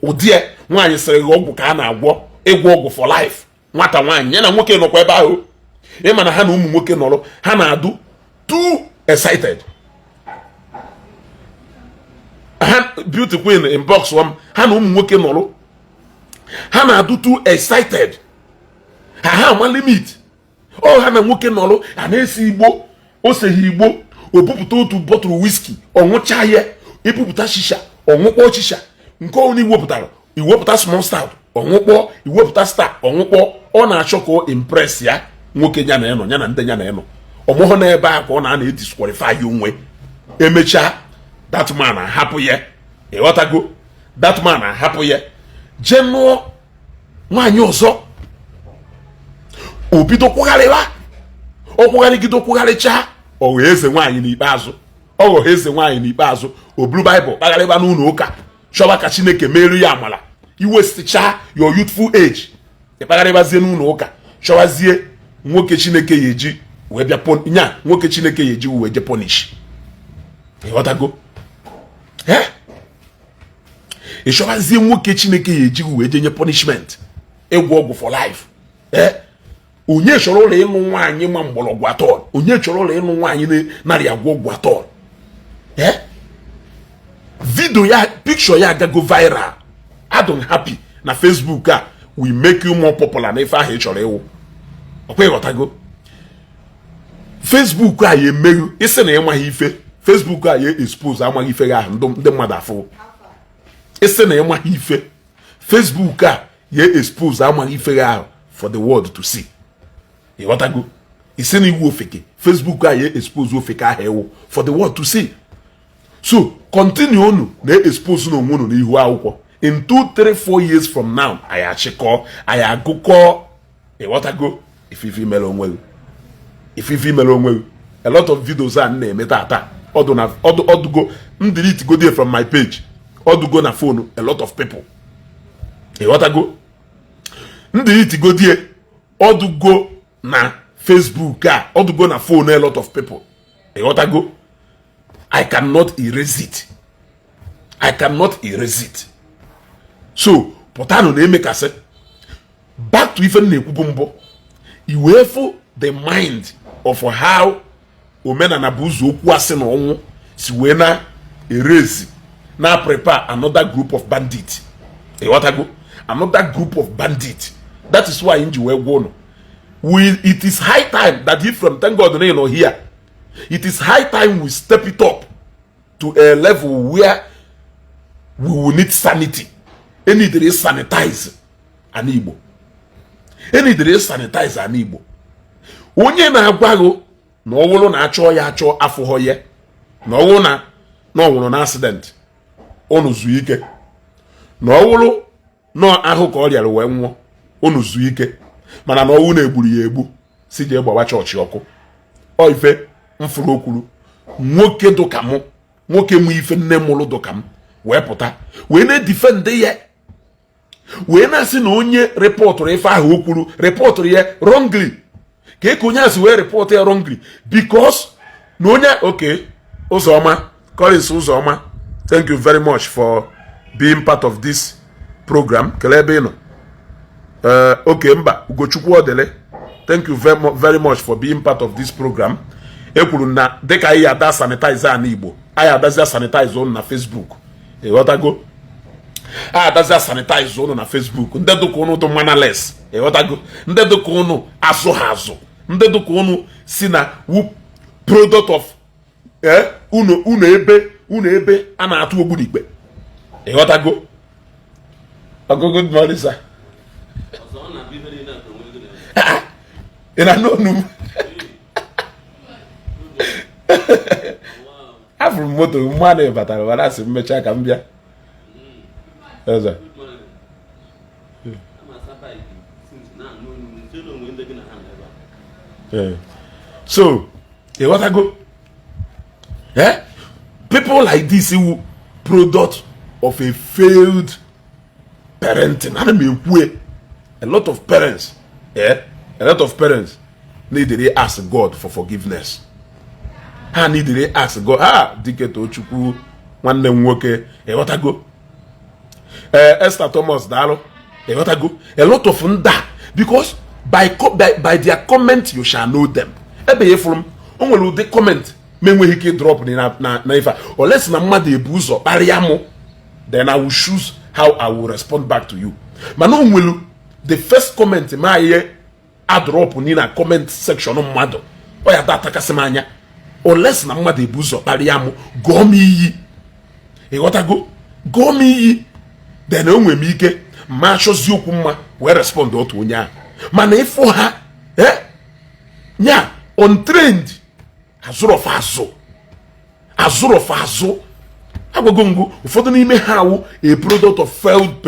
Ụdị ya nwaanyị sịrị gị ọgwụ ka a na-agwọ, ịgwọ ọgwụ for life. Nwata nwaanyị ya na nwoke nọkwa ebe ahụ. Ịma na ha na ụmụ nwoke nọrọ, ha na-adụ too excited. Ha beauty queen inbox m, ha na ụmụ nwoke nọrọ, ha na-adụ too excited. Ha ama limit ọ. Ha na nwoke nọrọ, ha na-esi igbo, o seghi igbo, o bupụta otu bottle whisky, ọ ṅụcha ya, ebupụta shisha, ọṅụkpọ shisha nke ọnwụ iwepụtara, iwepụta small stout, ọṅụkpọ, iwepụta star, ọṅụkpọ. Ọ na-achọ ka o impress ya nwoke ya na ya nọ, ya na ndị ya na ya nọ. Ọmụhụ n'ebe a ka ọ na-ana edisqualify ya onwe. Emechaa, that man ahapụ ya. Ịghọtago? That man ahapụ ya, jee nụọ nwaanyị ọzọ. O bido kwugharịwa, ọ kwugharịgido, kwugharịchaa, ọ ghọọ eze nwaanyị n'ikpeazụ. Ọ ghọọ eze nwaanyị n'ikpeazụ. O buru Baịbụl kpagharịba n'ụlọ ụka, chọba ka Chineke meelu ya amala. Iwestichaa your youthful age, ịkpagharịbazie n'ụlọ ụka, chọwazie nwoke Chineke ya eji wee bịa nya, nwoke Chineke ya eji wee je punish. Ịghọtago? Eh, ị chọwazie nwoke Chineke ya eji wee je nye punishment, ịgwọ ọgwụ for life. Ee, onye chọrọ ụlọ ịnụ nwaanyị ma mgbọrọgwụ atọ? Onye chọrọ ụlọ ịnụ nwaanyị narị agwọ ọgwụ atọ? Ee, video ya, picture ya agago viral. Adon happy na Facebook a we make you more popular na ife ahụ ị chọrọ ịwụ. Ọkwa ịghọtago? Facebook a ya emeghu isi na ịmaghị ife. Facebook a ya expose amaghị ife gị ahụ, ndị mmadụ afụ isi na ịmaghị ife. Facebook a ya expose amaghị ife gị ahụ for the world to see. Ịghọtago? Isi na iwu ofeke, Facebook a ya expose ofeke ahụ ewu for the world to see. So continue unu na-expose na onwe unu n'ihu akwụkwọ. In 2 3 4 years from now, anyị achịkọ, anyị agụkọ. Ịghọtago? Ifife imere onwe gị, ifife imere onwe gị. A lot of videos a m na-eme tata, ọdụ na ọdụ, ọdụgo m delete go there from my page, ọdụgo na phone a lot of people. Ịghọtago? M delete go there, ọdụgo na Facebook a, ọdụgo na phone a lot of people. Ịghọtago? I cannot erase it, I cannot erase it. So pụtanụ na-emekasị. Back to ife m na-ekwubu mbụ, i wee fụ the mind of how omenala bụ ụzọ okwu asị na ọnwụ si wee na erezi na prepare another group of bandit. Ịghọtago? Another group of bandit. That is why nji wee gwa ụnụ, we it is high time that if from, thank God na ị nọ here, it is high time we step it up to a level where we will need sanity. Enidere sanitize ana Igbo. Enidere sanitize ana Igbo. Onye na-agwa gị na ọ bụrụ na achọọ ya achọọ afụghọ ya, na ọ bụrụ na ọ nwụrụ na accident, unu zuo ike. Na ọ bụrụ na ahụ ka ọ rịara wee nwụọ, unu zuo ike. Mana na ọnwụ na-egburu ya egbu, si jee gbawa chọọchị ọkụ. Ọ ife mfụrụ okwuru nwoke dụka mụ, nwoke mụ, ife nne mụrụ dụka m, wee pụta wee na-edefend ya, wee na-asị na onye reportụrụ ife ahụ o kwuru reportụrụ ya wrongly. Ka eke onye asị wee report ya wrongly because na onye oke Ụzọma Collins Ụzọma, thank you very much for being part of this program. Kelee ebe ị nọ. Ee, oke mba Ugochukwu Odele, thank you very, very much for being part of this program. E kwuru na dịka anyị ada sanitize ana Igbo, anyị adazia sanitize ụnụ na Facebook. Ịghọtago? Anyị adazia sanitize ụnụ na Facebook. Ndị dụka ụnụ dị mannerless, ịghọtago? Ndị dụka ụnụ azụ ha azụ, ndị dụka ụnụ si na wu product of unu unu ebe a na-atụ ogbunigwe, ịghọtago? Ọgụ, good morning, sir. Ọzọ ọ na-abịa ife niile a ka onwe gị na-eme. Ị na-anụ onu m? Afụrụ m moto mmanụ batara, mana asị m mechaa ka m bịa eze. Good morning. Ama asa bike since na-anụ olu m nche na onwe ndị gị na ha nọ ebe a. Ee. So ịghọtago, eh, people like this wu product of a failed parenting. Ana m ekwu, a lot of parents, eh, a lot of parents need to ask God for forgiveness. Ha need to ask God. Ha dike Tochukwu, nwanne m nwoke, ịghọtago? Ee, Esther Thomas, daalụ. Ịghọtago? A lot of nda, because by their comment you shall know them. Ebe ya fụrụ m, o nwere ụdị comment ma enweghị ike drop na ife a unless na mmadụ ebu ụzọ kparịa mụ, then I will choose how I will respond back to you. Mana o nwere the first comment ma ihe adrop ni na comment section mmadụ, ọ ya da atakasị m anya unless na mmadụ ebu ụzọ kparịa mụ, gụọ m iyi. Ịghọtago? Gụọ m iyi, then o nwere m ike ma achọzi okwu mma wee respond otu onye ahụ. Mana ịfụ ha, eh, nya untrained, azụrọfa azụ, azụrọfa azụ. Agwago ngụ, ụfọdụ n'ime ha awụ a product of failed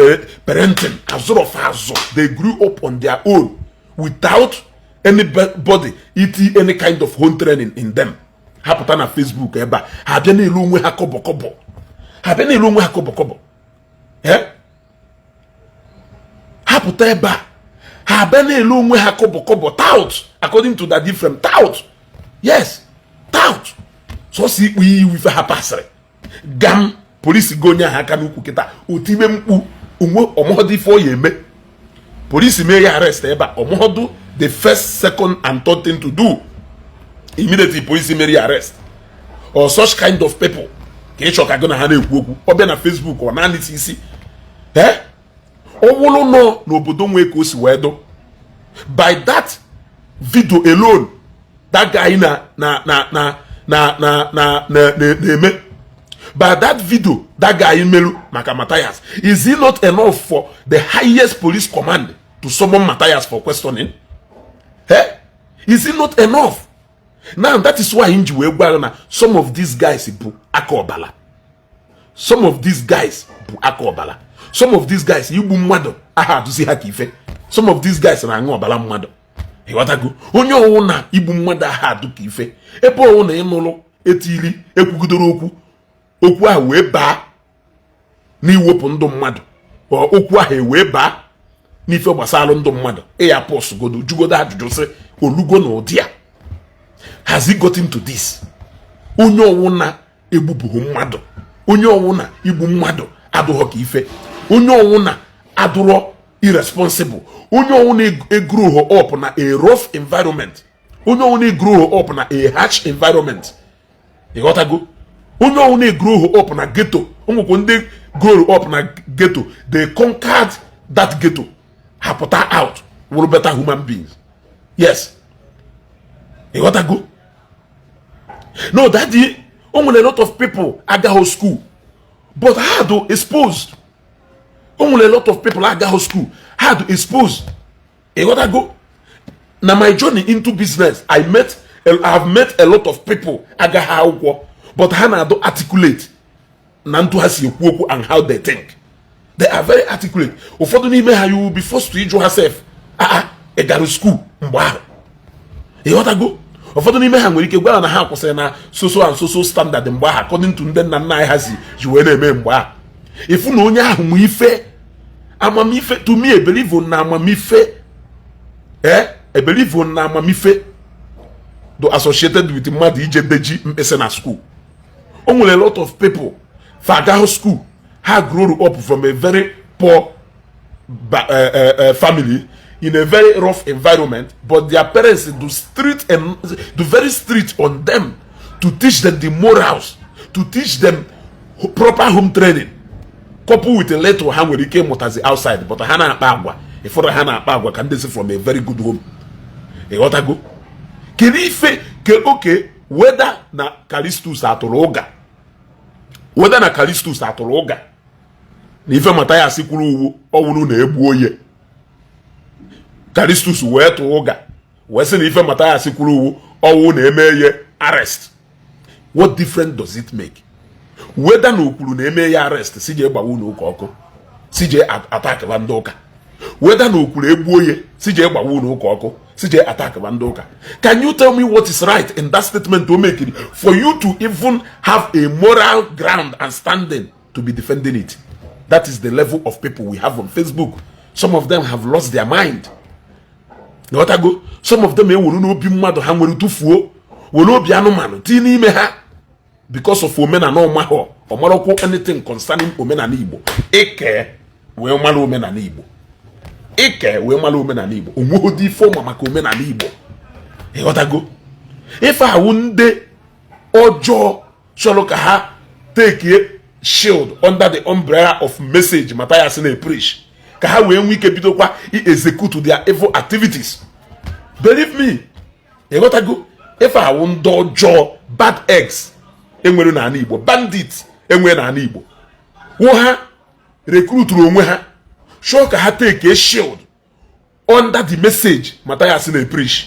parenting. Azụrọfa azụ, they grew up on their own without anybody iti any kind of home training in them. Ha pụta na Facebook ebe a, ha bịa na-elu onwe ha kọbọ kọbọ, ha bịa na-elu onwe ha kọbọ kọbọ. Eh, ha pụta ebe a, ha bịa na-elu onwe ha kọbọ kọbọ, tout according to the different tout. Yes, tout sọsọ ikpu iyi iwu ife ha pasịrị gam polisi go onye ahụ aka n'ukwu kịta, otibe mkpu onwe ọmọdụ ife ọ ya eme. Polisi mee ya arrest ebe a, ọmọdụ the first, second and third thing to do immediately polisi mere ya arrest. Or such kind of people ka ị chọ ka gị na ha na-ekwu okwu, ọ bịa na Facebook, ọ naanị isi ee ọ wụrụ nọ n'obodo nwee ka o si wee dụ. By that video alone that guy na na na na na na na na na na-eme, by that video that guy melu maka Matthias, is it not enough for the highest police command to summon Matthias for questioning? Eh, is it not enough? Now that is why nji wee gwa na some of these guys bụ aka ọbala. Some of these guys bụ aka ọbala. Some of these guys, igbu mmadụ aha adụzi ha ka ife. Some of these guys na-aṅụ ọbara mmadụ. Ịghọtago? Onye ọwụ na igbu mmadụ aha adụ ka ife, ebe ọwụ na ịnụrụ etili ekwugidoro okwu, okwu ahụ wee baa n'iwepụ ndụ mmadụ, okwu ahụ ewee baa n'ife gbasara ndụ mmadụ, ịya pọs godo jugodo ajụjụ sị olugo na ụdị a, has it gotten to this? Onye ọwụ na egbubughi mmadụ, onye ọwụ na igbu mmadụ adụghọ ka ife, onye ọwụ na adụrọ irresponsible, onye ọwụ na egrow up na a rough environment, onye ọwụ na egrow up na a harsh environment, ịghọtago? Onye ọwụ na egrow up na ghetto. Onwekwa ndị grow up na ghetto, they conquered that ghetto, ha pụta out wụrụ better human beings. Yes, ịghọtago? No, daddy, o nwere a lot of people agaghị school, but ha do exposed. O nwere a lot of people agaghị school, ha do exposed. Ịghọtago? Na my journey into business, I have met a lot of people agaghị akwụkwọ, but ha na-adụ articulate na ntụ ha si ekwu okwu and how they think. They are very articulate. Ụfọdụ n'ime ha, you will be forced to ịjụ ha sef, "Aa, ị gara school mgbe ahụ?" Ịghọtago? Ụfọdụ n'ime ha nwere ike gwa na ha kwụsịrị na so so and so so standard mgbe ahụ, according to ndị nna nna anyị ha si ji wee na-eme mgbe ahụ. Ịfụ na onye ahụ nwe ife amamife. To me, ebelieve na amamife, ebelieve na amamife do associated with mmadụ ije deji mkpịsị na school. O nwere a lot of people fa agahụ school, ha grow up from a very poor family in a very rough environment, but their parents do strict and do very strict on them to teach them the morals, to teach them proper home training, couple with a little ha nwere ike ịmụtazi outside, but ha na-akpa agwa, ịfọdụ ha na-akpa agwa ka ndị si from a very good home. Ịghọtago? Kedu ife ke oke weda na Calistus atụrụ ụga, weda na Calistus atụrụ ụga na ife Mathias kwuru uwu ọwụrụ na egbu oye, Calistus wee tụọ ụga wee sị na ife Mathias kwuru uwu ọwụ na eme ye arrest, what difference does it make? Weda na okwuru na eme ya arrest, si jee gbawa ụlọ ụka ọkụ, si jee attackba ndị ụka, weda na okwuru egbuo ye, si jee gbawa ụlọ ụka ọkụ, si jee attackba ndị ụka, can you tell me what is right in that statement o mekiri for you to even have a moral ground and standing to be defending it? That is the level of people we have on Facebook. Some of them have lost their mind. Ghọtago? Some of them ewuru n'obi mmadụ ha nwere tụfuo, were obi anụmanụ tinye n'ime ha because of omenala ọmahọ ọmarakwu anything concerning omenala Igbo. Ike wee mara omenala Igbo, ike wee mara omenala Igbo, onweghị ife ọma maka omenala Igbo. Ịghọtago? Ife awụ ndị ọjọọ chọrọ ka ha take shield under the umbrella of message Mathias na-preach, ka ha wee nwee ike bidokwa execute their evil activities. Believe me. Ịghọtago? Ife awụ ndị ọjọọ, bad eggs enwere n'ala Igbo, bandit enwere n'ala Igbo, wụ ha recruituru onwe ha chọọ ka ha take a shield under the message Mathias na-preach.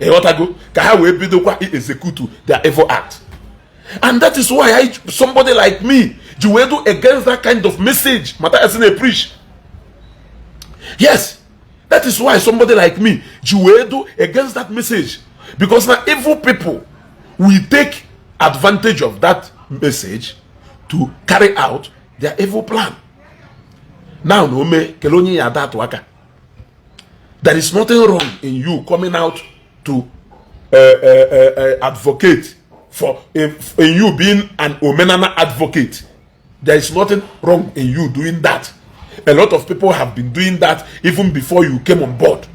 Ịghọtago? Ka ha wee bidokwa execute their evil act. And that is why somebody like me ji wee do against that kind of message Mathias na-preach. Yes, that is why somebody like me ji wee do against that message, because na evil people will take advantage of that message to carry out their evil plan. Now na ome kele onye ya ada atụ aka. There is nothing wrong in you coming out to advocate for in you being an omenana advocate. There is nothing wrong in you doing that. A lot of people have been doing that even before you came on board,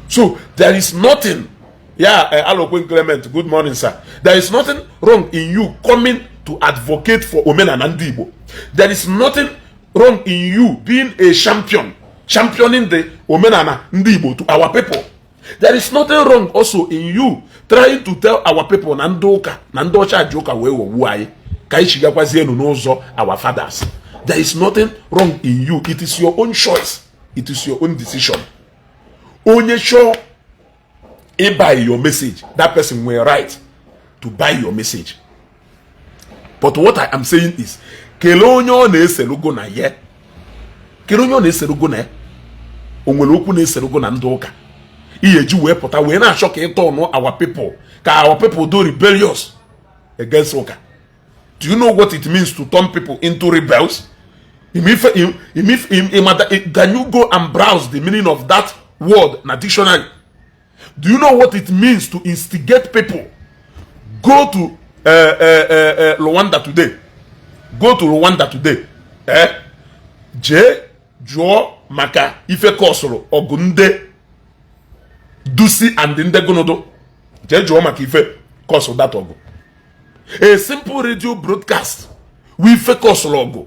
so there is nothing. Yeah, Alokwen Clement, good morning, sir. There is nothing wrong in you coming to advocate for omenana ndị Igbo. There is nothing wrong in you being a champion, championing the omenana ndị Igbo to our people. There is nothing wrong also in you trying to tell our people na ndị ụka na ndị ọcha ji ụka wee ghọgbuo anyị, ka anyị chigakwazie enu n'ụzọ our fathers. There is nothing wrong in you. It is your own choice, it is your own decision. Onye chọọ ịbuy your message, that person nwere right to buy your message. But what I am saying is, kelee onye ọ na-eselugo na ya, kelee onye ọ na-eselugo na ya. O nwere okwu na-eselugo na ndị ụka ihe eji wee pụta wee na-achọ ka ịtọ ọnụ our people, ka our people do rebellious against ụka? Do you know what it means to turn people into rebels? Can you go and browse the meaning of that word na dictionary? Do you know what it means to instigate people? Go to Rwanda today. Go to Rwanda today, eh? Jee jụọ maka ife kọsụrụ ọgụ ndị Tutsi and ndị Gunudu. Jee jụọ maka ife kọsụrụ that ọgụ. A simple radio broadcast wi ife kọsụrụ ọgụ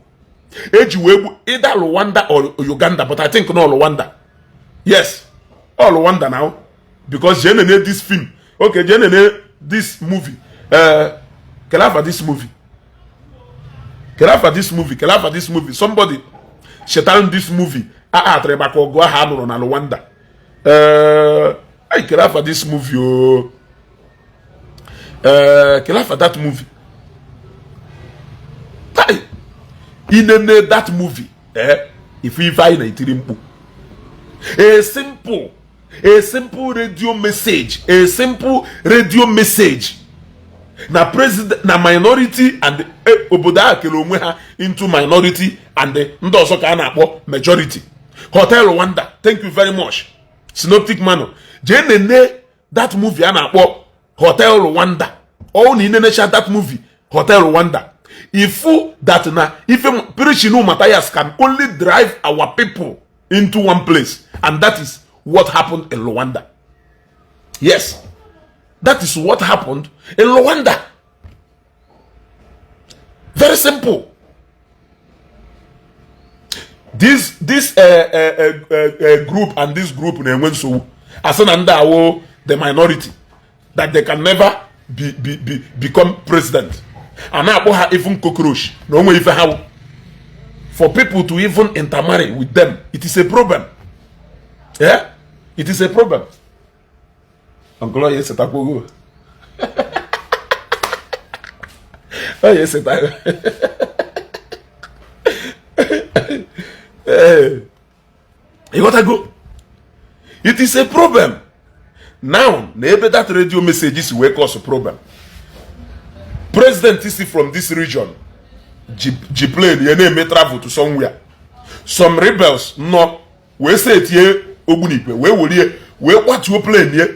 eji wee gbu either Rwanda or Uganda, but I think no, Rwanda. Yes, all Rwanda now, because jee nene this film. Okay, jee nene this movie. Kelafa this movie, kelafa this movie, kelafa this movie. Somebody chetara this movie a atịrị maka ọgụ ahụ a nụrụ na Rwanda. Anyị kere afa this movie o, kere afa that movie. Tai inene that movie, ife ife anyị na-etiri mkpu, a simple radio message, a simple radio message na president na minority and obodo ahụ kere onwe ha into minority and ndị ọzọ ka a na-akpọ majority. Hotel Rwanda, thank you very much, Synoptic Mano. Jee nene that movie a na-akpọ Hotel Rwanda. Ọ na inenecha that movie, Hotel Rwanda, ifu that na ife preaching Matthias can only drive our people into one place, and that is what happened in Rwanda. Yes, that is what happened in Rwanda. Very simple. This group and this group na-enwe nsogbu, asị na ndị awo the minority, that they can never be become president. A na-akpọ ha even cockroach, na onwe ife ha wụ. For people to even intermarry with them, it is a problem. Yeah, it is a problem. Uncle oye esetakwogo, oye esetago. Ee, ịghọtago? It is a problem now. Na ebe that radio message si wee cause problem, president si from this region ji plane ya na-eme travel to somewhere, some rebels nọ wee setie ogbunigwe, wee werie wee kwatuo plane ya.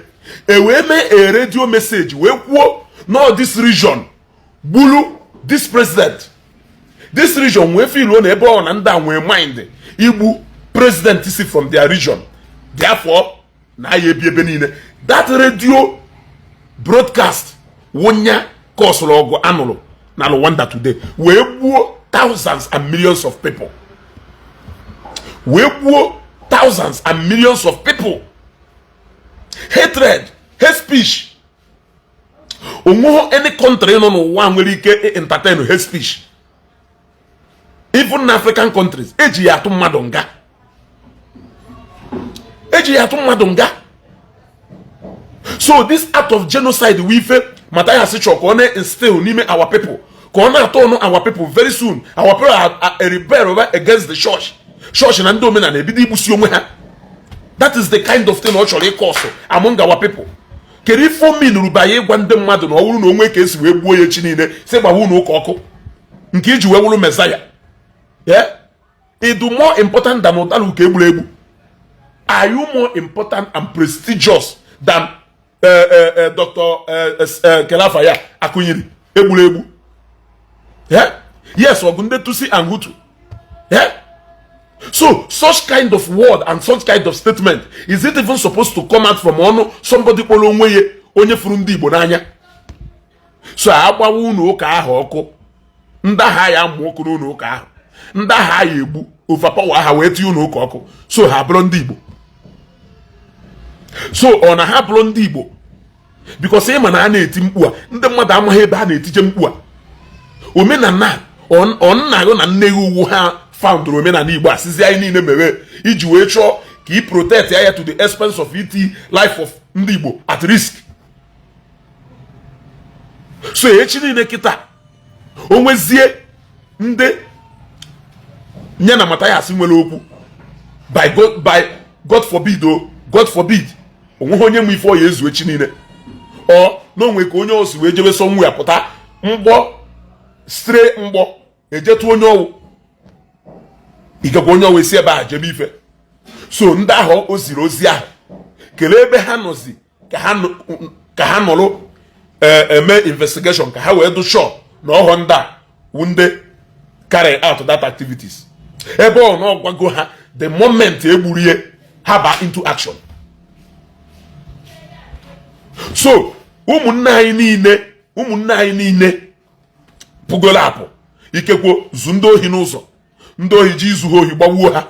E wee mee a radio message wee kwuo no this region gburu this president. This region wee filuo na ebe ọ na ndị a nwee mind igbu president si from their region, therefore na ya ebi ebe niile. That radio broadcast wụnya kọsụrụ ọgụ anụrụ na Rwanda today, wee gbuo thousands and millions of people, wee gbuo thousands and millions of people. Hatred, hate speech. Onweghị any country nọ n'ụwa nwere ike entertain hate speech. Even na African countries, eji ya atụ mmadụ nga, eji ya atụ mmadụ nga. So this act of genocide wụ ife Matthias chọrọ ka ọ na-instill n'ime our people, ka ọ na-atọ ọnụ our people. Very soon our people are rebel over against the church. Church na ndị omenala ebido igbusi onwe ha. That is the kind of thing ọ chọrọ ịkọsụ among our people. Kedu ife omi nụrụ ya ịgwa ndị mmadụ na ọ bụrụ na onwe ka esi wee gbuo ya echi niile, si gbawa unu ụka ọkụ nke iji wee wụrụ Messiah? Yeah? Ịdụ more important than ụtara uke egburu egbu? Are you more important and prestigious than Dr. Kelafaya Akunyili egburu egbu? Yeah? Yes, ọgụ ndị Tutsi and Hutu. Yeah? So such kind of word and such kind of statement, is it even supposed to come out from ọnụ somebody kpọrọ onwe ya onye furu ndị Igbo n'anya? So agbawa unu ụka ahụ ọkụ, ndị agha ya amụ ọkụ n'ụlọ ụka ahụ, ndị agha ya egbu overpower ha wee tinye unu ụka ọkụ. So ha bụrụ ndị Igbo? So ọ na ha bụrụ ndị Igbo? Because ịma na a na-eti mkpu a, ndị mmadụ amaghị ebe a na-etije mkpu a. Omenala ọ nna gị na nne gị uwu ha foundụrụ omenala Igbo, asịzi anyị niile mere iji wee chọọ ka ị protect ya to the expense of it life of ndị Igbo at risk. So echi niile kịta o nwezie ndị nye na Mathias nwere okwu, by God, by God forbid o, God forbid, onweghị onye nwe ife ọ ya ezu echi niile, ọ na onwe ka onye osi wee jebe sọ nwu ya pụta mgbọ stray mgbọ ejetu onye ọwụ, ikekwe onye ọwụ esi ebe a jebe ife. So ndị ahụ o ziri ozi ahụ, kelee ebe ha nọzi ka ha nọrọ eme investigation ka ha wee dụ sure na ọghọ ndị a wụ ndị carry out that activities, ebe ọ na ọgwago ha the moment egburie ha ba into action. So ụmụnne anyị niile, ụmụnne anyị niile pụgoro apụ, ikekwo zu ndị ohi n'ụzọ, ndị ohi ji izu ha ohi gbawuo ha,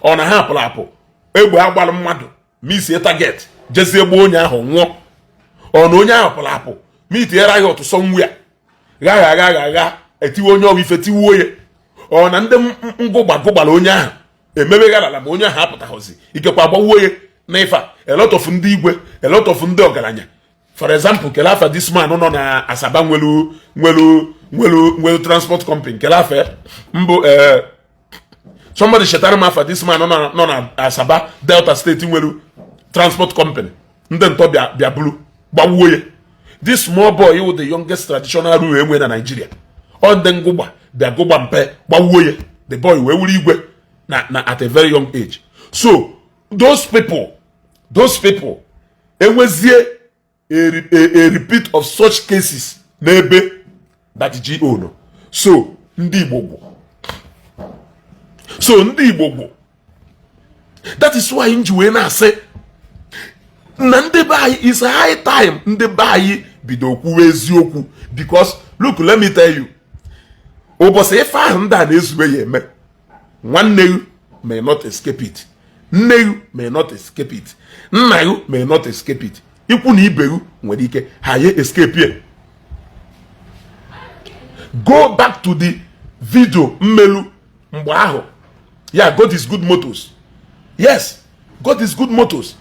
ọ na ha pụrụ apụ, egbe agbalụ mmadụ misie target, jezie gbuo onye ahụ nwụọ, ọ na onye ahụ pụrụ apụ mitiere ya ọtụsọ nwu ya gha gha gha gha gha, etiwe onye ọbụ ife tiwuo ya, ọ na ndị ngụgba gụgbara onye ahụ emebe gharala ma onye ahụ apụtaghịzi, ikekwe agbawuo ya. N'ife a, a lot of ndị igwe, a lot of ndị ọgaranya. For example, kele afa this man nọ na Asaba nwelu transport company, kele afa mbụ, somebody chetara m afa this man nọ na Asaba, Delta State, nwelu transport company. Ndị ntọ bịa buru gbawuo ya. This small boy wụ the youngest traditional ruler enwe na Nigeria. Ọ ndị ngụgba bịa gụgba mpe gbawuo ya. The boy wee wuru igwe na at a very young age. So those people enwezie a repeat of such cases n'ebe that go nọ. So ndị Igbo gwụ, so ndị Igbo gwụ. That is why m ji wee na-asị na ndị be anyị, is high time ndị be anyị bido kwuwe eziokwu, because look, let me tell you, ụbọchị ife ahụ ndị a na-ezube ya eme, nwanne gị may not escape it, nne gị may not escape it, nna gị may not escape it, ikwu na ibe gị nwere ike ha ya escape ya. Go back to the video mmelu mgbe ahụ ya. God is Good Motors. Yes, God is Good Motors.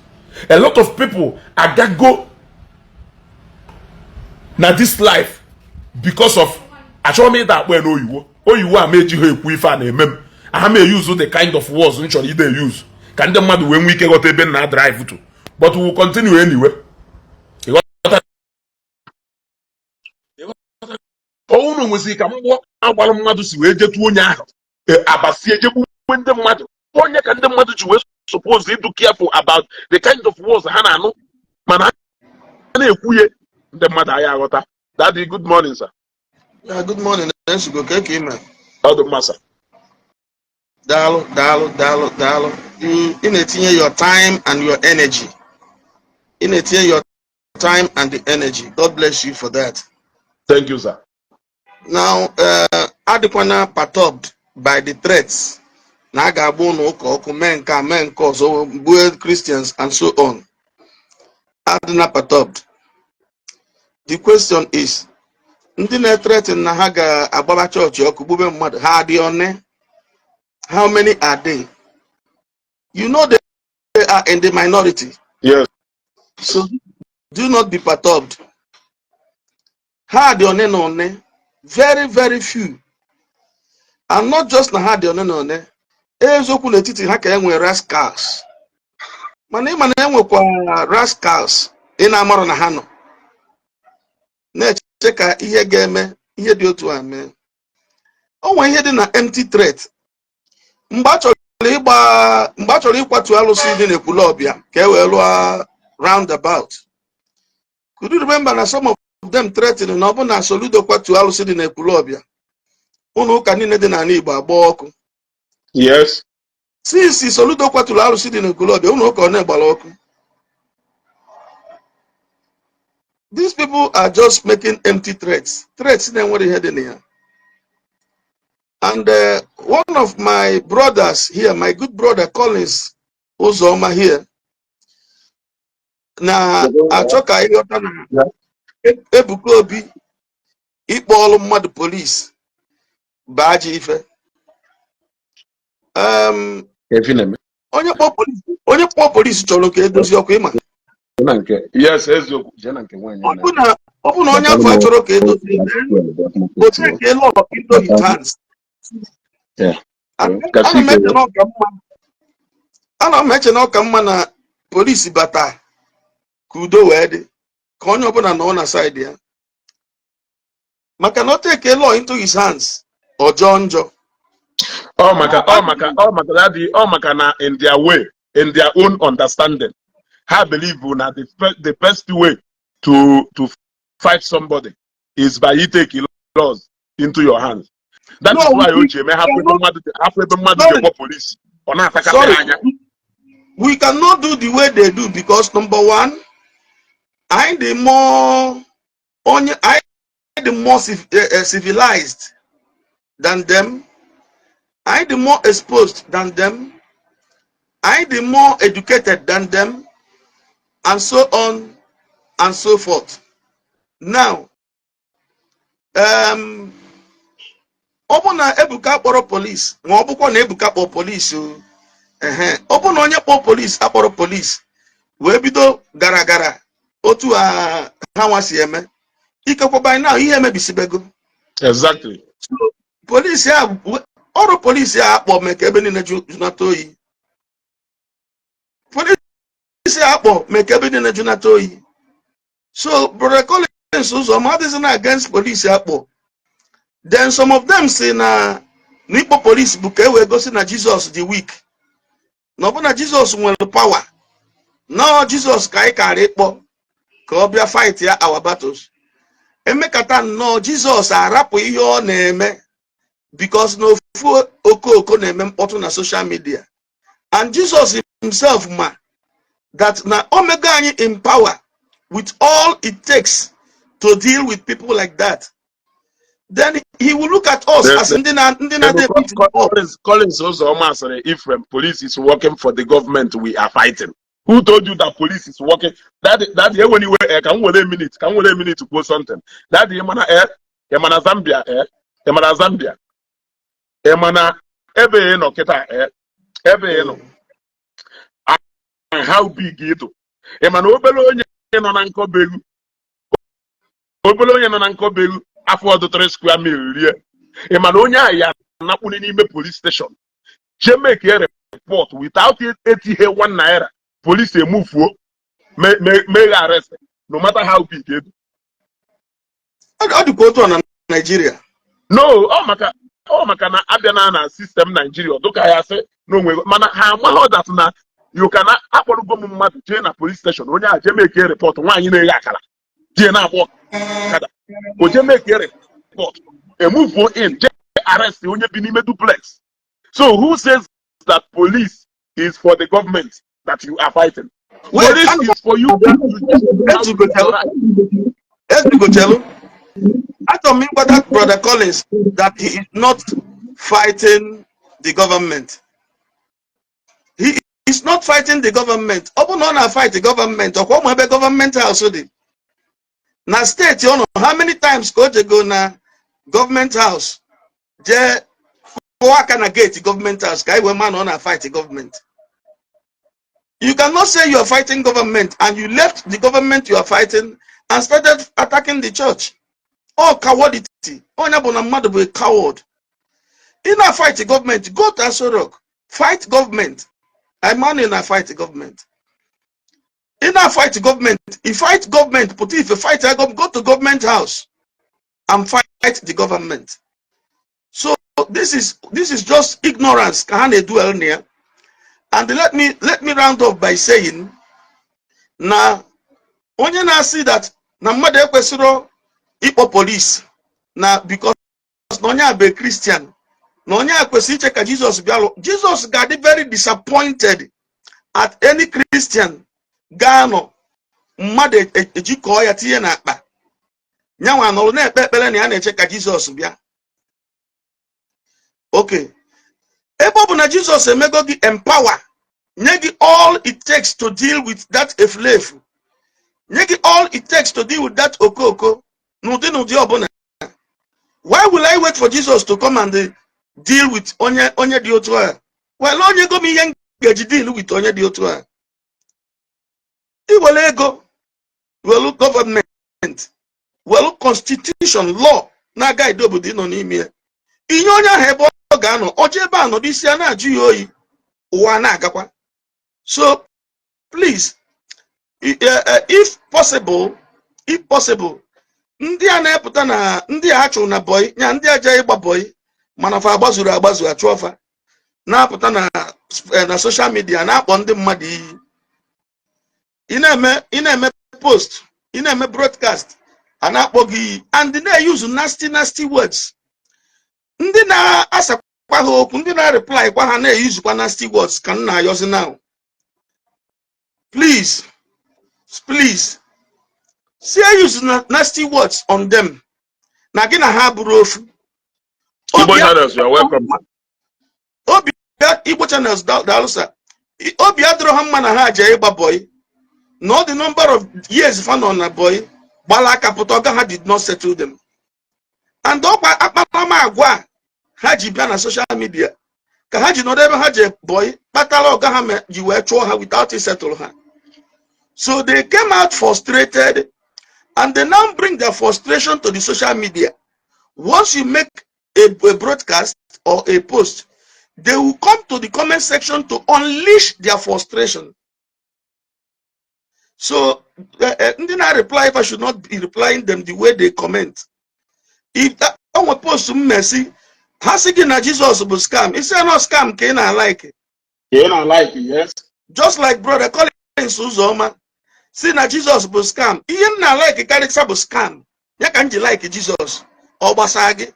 A lot of people agago na this life because of, achọrọ m ịda akpọ ya n'oyiwo, oyiwo a ma ejighị ekwu ife a na-eme m. Aha m use the kind of words m chọrọ ide use ka ndị mmadụ wee nwee ike ghọta ebe m na drive to, but we will continue anyway. Ịghọta? Ọnwụ nwesịrị ka mgbọ agbalụ mmadụ si wee jetu onye ahụ, abasie jegbuwe ndị mmadụ, onye ka ndị mmadụ ji wee suppose ịdụ careful about the kind of words ha na-anụ, mana a na-ekwuye ndị mmadụ anyị aghọta. Daddy, good morning, sir. Yeah, good morning. Nsugo ka ka ime? Ọ dị mma, sir. Daalụ, daalụ, daalụ, daalụ. Ị na-etinye your time and your energy. Ị na-etinye your time and the energy. God bless you for that. Thank you, sir. Now, adịkwana perturbed by the threats na a ga-agba ụlọ ụka ọkụ, mee nke a, mee nke ọzọ, gbue Christians and so on. Adịna perturbed. The question is, ndị na-threaten na ha ga-agbaba chọọchị ọkụ, gbube mmadụ, ha adị one? How many are they? You know they are in the minority. Yes. So do not be perturbed. Ha dị one na one, very very few. And not just na ha dị one na one. Eziokwu, n'etiti ha ka e nwere rascals. Mana ịma na enwekwa rascals ị na-amarụ na ha nọ na-eche ka ihe ga-eme, ihe dị otu a mee. O nwere ihe dị na empty threat. Mgbe a chọrọ ịgba, mgbe a chọrọ ịkwatu alụsị dị n'Ekwulọbịa ka e wee lụọ roundabout, could you remember na some of them threatened na ọ bụ na Soludo kwatu alụsị dị n'Ekwulọbịa, ụlọ ụka niile dị n'ala Igbo agba ọkụ? Yes. Since Soludo kwaturu alụsị dị n'Ekwulọbịa, ụlọ ụka ọ na-egbara ọkụ? These people are just making empty threats, threats na-enwere ihe dị na ya. And one of my brothers here, my good brother Collins Uzoma here, na-achọ ka ịghọta na Ebuka Obi ịkpọ ọlụ mmadụ police bụ ajọ ife. Onye kpọọ polisi chọrọ ka edozi ọkụ ịma. Yes, eziokwu. Jee na nke nwaanyị. Ọ bụ na onye afọ achọrọ ka edozi, o take law into his hands. Ana m eche na ọ ka mma na polisi bata ka udo wee dị, ka onye ọbụla nọ na side ya, maka na o take law into his hands, ọ jọọ njọ. Ọ maka that ọ maka na in their way, in their own understanding, ha believe na the best way to fight somebody is by you take laws into your hands. That No, is why we o ji eme hapụ ebe mmadụ Sorry. ji kpọ polisi, ọ na-atakasị Sorry. anya. We cannot do the way they do because, number one, anyị dị more onye anyị dị more civilized than them. Anyị dị more exposed than them. Anyị dị more educated than them, and so on and so forth. Now, ọ bụ na Ebuka kpọrọ police, ma ọ bụkwa na Ebuka kpọrọ police o, ehe, ọ bụ na onye kpọọ police akpọrọ police. Wee bido gara gara otu a ha nwa si eme, ikekwe by now ihe emebisibego. So polisi a, ọrụ polisi a akpọ mee ka ebe niile junata oyi. Polisi a akpọ mee ka ebe niile junata oyi. So Brother Collins Uzoma adịghị na against polisi akpọ. Then some of them si na n'ikpọ polisi bụ ka e wee gosi na Jizọs dị weak, na ọ bụ na Jizọs nwere power, na ọ Jizọs ka anyị kara ịkpọ ka ọ bịa fight ya our battles. Emekata nnọọ Jizọs arapụ ihe ọ na-eme because na ofu okooko na-eme mkpọtụ na social media, and Jesus himself ma that na omego anyị in power with all it takes to deal with people like that, then he will look at us as ndị na dey up. Collins Uzoma sịrị Ephraim, police is working for the government we are fighting. Who told you that police is working? That enwere iwe ka m were a minute, ka m were a minute kwuo something. That ị mana ị mana Zambia, ị mana Zambia, ị mana ebe ị nọ kịta, ebe ị nọ and how big ị tụ. Ị mana obere onye nọ na nkọbegu, obere onye nọ na nkọbegu afọ ọdụ 3 square mil rie. Ị mana onye ahụ ya nakpuni n'ime police station jee make a report without etighe 1 naira, police emufuo mee ya arrest, no matter how big edu. Ọ dịkwa otu a na Nigeria. No, ọ maka na abịa na system Nigeria, ọ dụka ya sị n'onwe, mana ha amaghị that na you can akpọrọgo m mmadụ jee na police station, onye a jee make a report, nwaanyị na-eghe akara jee na-agba ọkada, o jee make a report, emuvuo in jee arrest onye bi n'ime duplex. So who says that police is for the government that you are fighting? Wait, Police is for you to Ezugochelu, Ezugochelu, achọrọ m ịgwa that Brother Collins that he is not fighting the government. He is not fighting the government. Ọ bụ na ọ na-fight the government, ọkwa ụmụ ebe government house dị na steeti ọ nọ, how many times ka o jego na government house jee kụọ aka na gate government house ka anyị wee ma na ọ na-fight government? You cannot say you are fighting government and you left the government you are fighting and started attacking the church. All cowardity. Onye bụ na mmadụ bụ a coward. Ị na-fight government, go to Aso Rock, fight government. I'm na fight government. Ị na-fight government, you fight government, put if you fight go to government house and fight the government. So this is just ignorance ka ha na-eduel na ya. And let me round up by saying na onye na-asị that na mmadụ ekwesịrị ịkpọ police na because na onye a bụ Christian, na onye a kwesịrị iche ka Jizọs bịa lụ, Jizọs ga-adị very disappointed at any Christian ga-anọ mmadụ ejikọọ ya tinye n'akpa, nyanwa nọrọ na-ekpe ekpere na ya na-eche ka Jizọs bịa. Okay, ebe ọ bụ na Jizọs emego gị empower, nye gị all it takes to deal with that efulefu, nye gị all it takes to deal with that okoko n'ụdị ọbụla, why will I wait for Jesus to come and deal with onye dị otu a? Well, onye go m ihe m ga-eji deal with onye dị otu a. Iwere ego, welu gọọmenti, welu constitution, law na-agaide obodo ị nọ n'ime ya, inye onye ahụ ebe ọ ga-anọ, ọjọ ebe a nọdụ, isi a na-ajụ ya oyi, ụwa na-agakwa. So please, if possible, ndị a na-epụta na ndị a chụrụ na boy nya, ndị aja ịgba boy mana fa agbazuru agbazu, achụ ọfa na-apụta na social media na-akpọ ndị mmadụ iyi, ị na-eme post, ị na-eme broadcast, a na-akpọ gị iyi and na-use nasty nasty words, ndị na-asakwa ha okwu, ndị na-reply kwa ha na-eyuzukwa nasty words, ka m na-ayọzi now, please, please, see, use nasty words on them na gị na ha bụrụ ofu. Igbo Channels, you are welcome. Obi Igbo Channels, daalụ sir. Obi adịrọ ha mma na ha jee ịgba boy na all the number of years fa nọ na boy gbala aka pụta, ọga ha did not settle them, and ọkwa akparamagwa a ha ji bịa na social media ka ha ji nọrọ ebe ha je boy kpatara ọga ha ji wee chụọ ha without settle ha. So they came out frustrated and they now bring their frustration to the social media. Once you make a broadcast or a post, they will come to the comment section to unleash their frustration. So ndị na-reply, if I should not be replying them the way they comment. If that onwe post m mesi, ha sị gị na Jizọs bụ scam, isi na scam ka ị na-alike. Ka ị na-like, yes. Just like Brother Collins Uzoma si na Jizọs bụ scam, ihe m na-alike karịcha bụ scam ya ka m ji like Jizọs. Ọ gbasaa gị?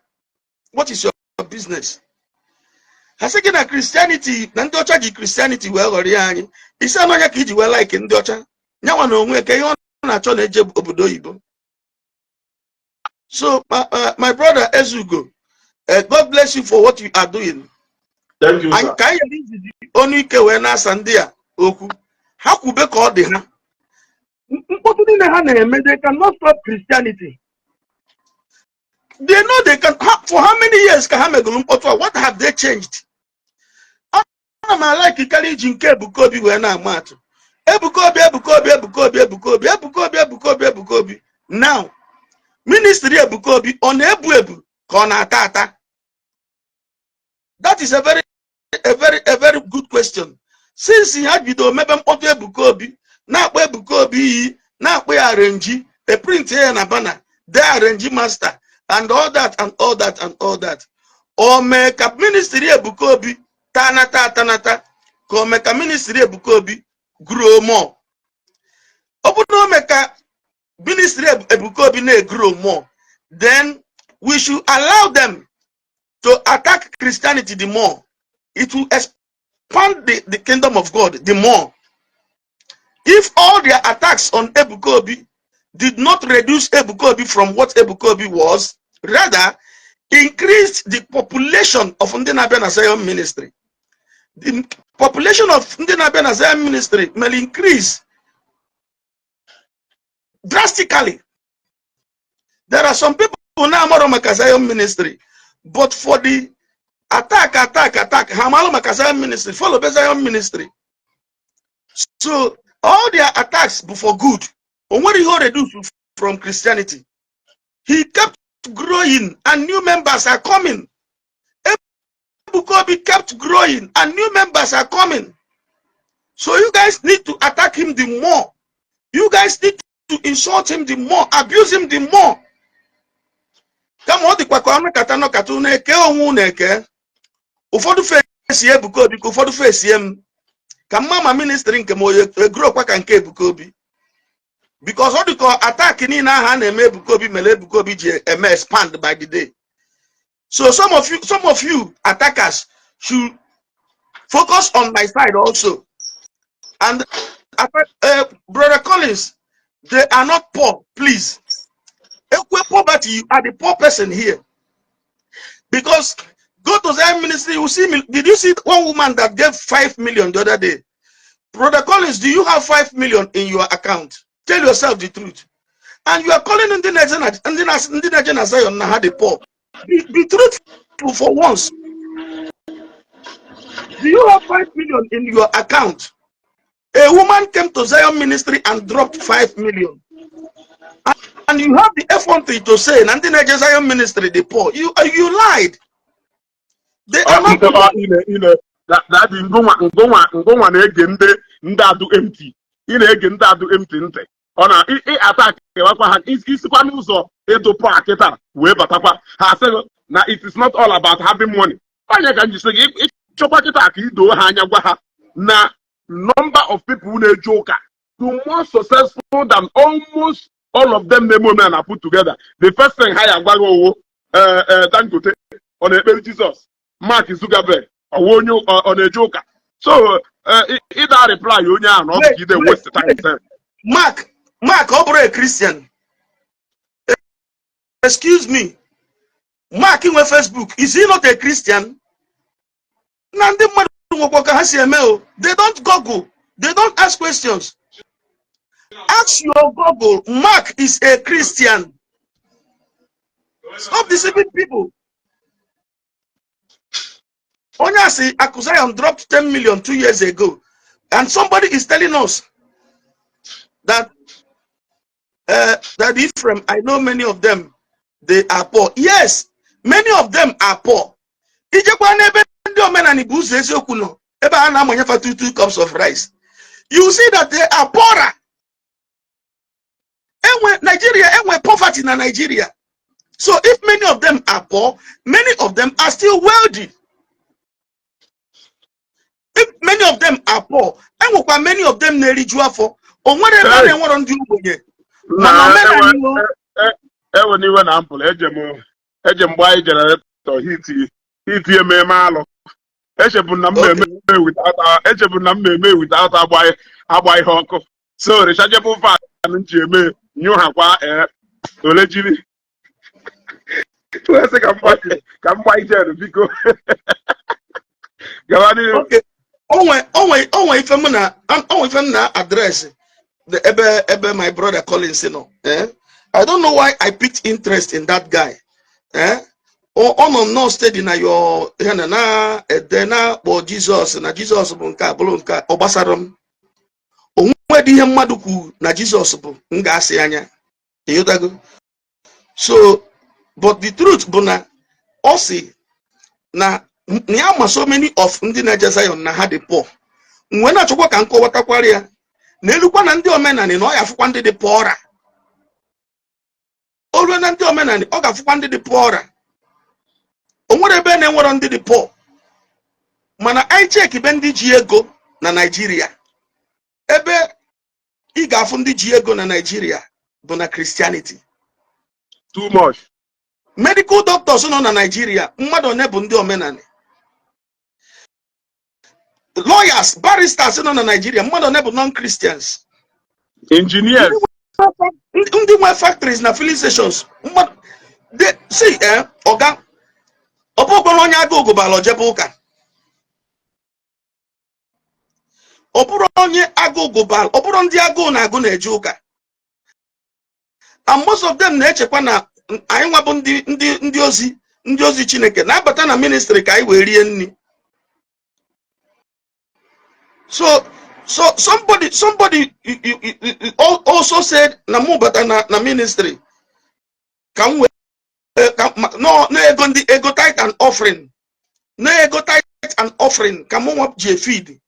What is your business? Ha sị gị na Christianity, na ndị ọcha ji Christianity wee ghọrọ ya anyị, isi anụ ọnya ka iji wee like ndị ọcha. Nyanwa na onwe ka ihe ọ na-achọ na-eje obodo oyibo. So my brother Ezugo, God bless you for what you are doing. Thank you, Anyị sir. ka anyị ghara ijizi ọnụ ike wee na-asa ndị a okwu. Ha kwube ka ọ dị ha. Mkpọtụ niile ha na-eme, they cannot stop Christianity. They know they can. For how many years ka ha megoro mkpọtụ a? What have they changed? Ana m alike karịa iji nke Ebuka Obi wee na-ama atụ. Ebuka Obi, Ebuka Obi, Ebuka Obi, Ebuka Obi, Ebuka Obi, Ebuka Obi, Ebuka Obi. Now, ministry Ebuka Obi, ọ na-ebu ebu ka ọ na-ata ata? That is a very good question. Since ha bido mebe mkpọtụ Ebuka Obi, na-akpọ Ebuka Obi iyi, na-akpọ ya arrange, e print ya na banner, de arrange master and all that and all that and all that, o mee ka ministry Ebuka Obi tanata atanata, ka o mee ka ministry Ebuka Obi grow more? Ọ bụrụ na o mee ka ministry Ebuka Obi na-egrow more, then we should allow them to attack Christianity. The more it will expand the kingdom of God, the more. If all their attacks on Ebuka Obi did not reduce Ebuka Obi from what Ebuka Obi was, rather increased the population of ndị na-abịa na Zion ministry, the population of ndị na-abịa na Zion ministry may increase drastically. There are some people na-amarọ maka Zion ministry, but for the attack, attack, attack, ha amalụ maka Zion ministry, follow be Zion ministry. So all their attacks bụ for good. O nwere ihe o reduce from Christianity. He kept growing and new members are coming. Ebuka Obi kept growing and new members are coming. So you guys need to attack him the more. You guys need to insult him the more, abuse him the more. Kama ọ dịkwa ka ọnụ kata nọkata unu eke onwe unu eke. Ụfọdụ fesie Ebuka Obi, ka ụfọdụ fesie m, ka mma ma ministry nke m onye egurokwa ka nke Ebuka Obi, because ọ dị ka attack niile ahụ a na-eme Ebuka Obi mere Ebuka Obi ji eme expand by the day. So some of you attackers should focus on my side also. And Brother Collins, they are not poor, please. Ekwe poverty, you are the poor person here. Because go to Zion ministry, you see me. Did you see one woman that gave 5 million the other day? Brother Collins, do you have 5 million in your account? Tell yourself the truth. And you are calling ndị na-eje na Zion na ha the poor. Be truthful for once. Do you have 5 million in your account? A woman came to Zion ministry and dropped 5 million. And you have the effrontery to say, na ndị na-eje Zion ministry the poor. You lied. They are not poor. Ine daddy, ngụnwa ngụnwa na-ege ndị adụ empty. Ị na-ege ndị adụ empty ntị. Ọ na ị attack kewakwa ha isikwa n'ụzọ ịdụ poor kịta wee batakwa ha asịghị na it is not all about having money. Onye ka m ji sị gị, ịchọkwa kịta ka idoo ha anya, gwa ha na number of people na-eje ụka to more successful than almost all of them na-eme omenala put together. The first thing ha ya agwa gị owo, Dangote ọ na-ekpere Jizọs? Mark Zuckerberg ọwụ onye ọ na-eje ụka? So ịda reply onye ahụ na ọ bụ ka ide waste time sef. Mark, Mark, ọ bụrụ a Christian. Excuse me. Mark nwe Facebook, is he not a Christian? Na ndị mmadụ nwekwa ka ha si eme o. They don't Google. They don't ask questions. Ask your Google. Mark is a Christian. Stop deceiving people. Onye asị Akuzayon dropped 10 million 2 years ago. And somebody is telling us Daddy Ephraim, I know many of them, they are poor. Yes, many of them are poor. Ijekwa n'ebe ndị omenani bụ ụzọ eziokwu nọ, ebe a na-amanyefa two two cups of rice. You see that they are poorer. Enwe Nigeria, enwe poverty na Nigeria. So if many of them are poor, many of them are still wealthy. If many of them are poor, enwekwa many of them na-eriju afọ. O nwere ebe a Hey. Na-enwero ndị ogbenye. Na Mana omenala o ewe n'iwe na mpụrụ eje m gbaa generator hit hit ememe alụ echebu na m eme without, echebu na m eme without agba ihe ọkụ, so rechargeable fan m ji eme nyụhakwa ee ole jiri wee sị ka m gba ijere. Biko gawa n'ihu. Okay. Onwe ife m na address the ebe my brother Collins nọ. Eh? I don't know why I picked interest in that guy. Eh? Ọ nọ nnọọ steady na your ihe na ede na-akpọ Jizọs na Jizọs bụ nke a bụrụ nke a, ọ gbasara m. Onwe dị ihe mmadụ kwuru na Jizọs bụ m ga-asị anya. Ịghọtago? So, but the truth bụ na ọ sị na ya ma so many of ndị na-eje Zion na ha dị poor. Mgbe na-achọkwa ka m kọwatakwara ya na elukwa na ndị omenani na ọ ya afụkwa ndị dị poorer. O ruo na ndị omenani, ọ ga-afụkwa ndị dị poorer. O nwere ebe na-enwero ndị dị poor, mana anyị chekibe ndị ji ego na Naịjirịa, ebe ị ga-afụ ndị ji ego na Naịjirịa bụ na Christianity. Too much. Medical doctors nọ na Naịjirịa, mmadụ one bụ ndị omenani? Lawyers, barristers nọ na Naịjirịa, mmadụ one bụ non-Christians? Engineers. Ndị nwe factories na filling stations, mmadụ see, eh, ọga ọ bụrụkwa na onye agụụ gụbara ojebe ụka, ọ bụrụ onye agụụ gụbara, ọ bụrụ ndị agụụ na-agụ na-eje ụka. And most of them na-echekwa na anyị nwa bụ ndị ozi Chineke na-abata na ministry ka anyị wee rie nri. So somebody also said na mụ bata na ministry ka m wee ka no na ego ndị ego tithe and offering, na ego tithe and offering ka mụ nwa ji efeed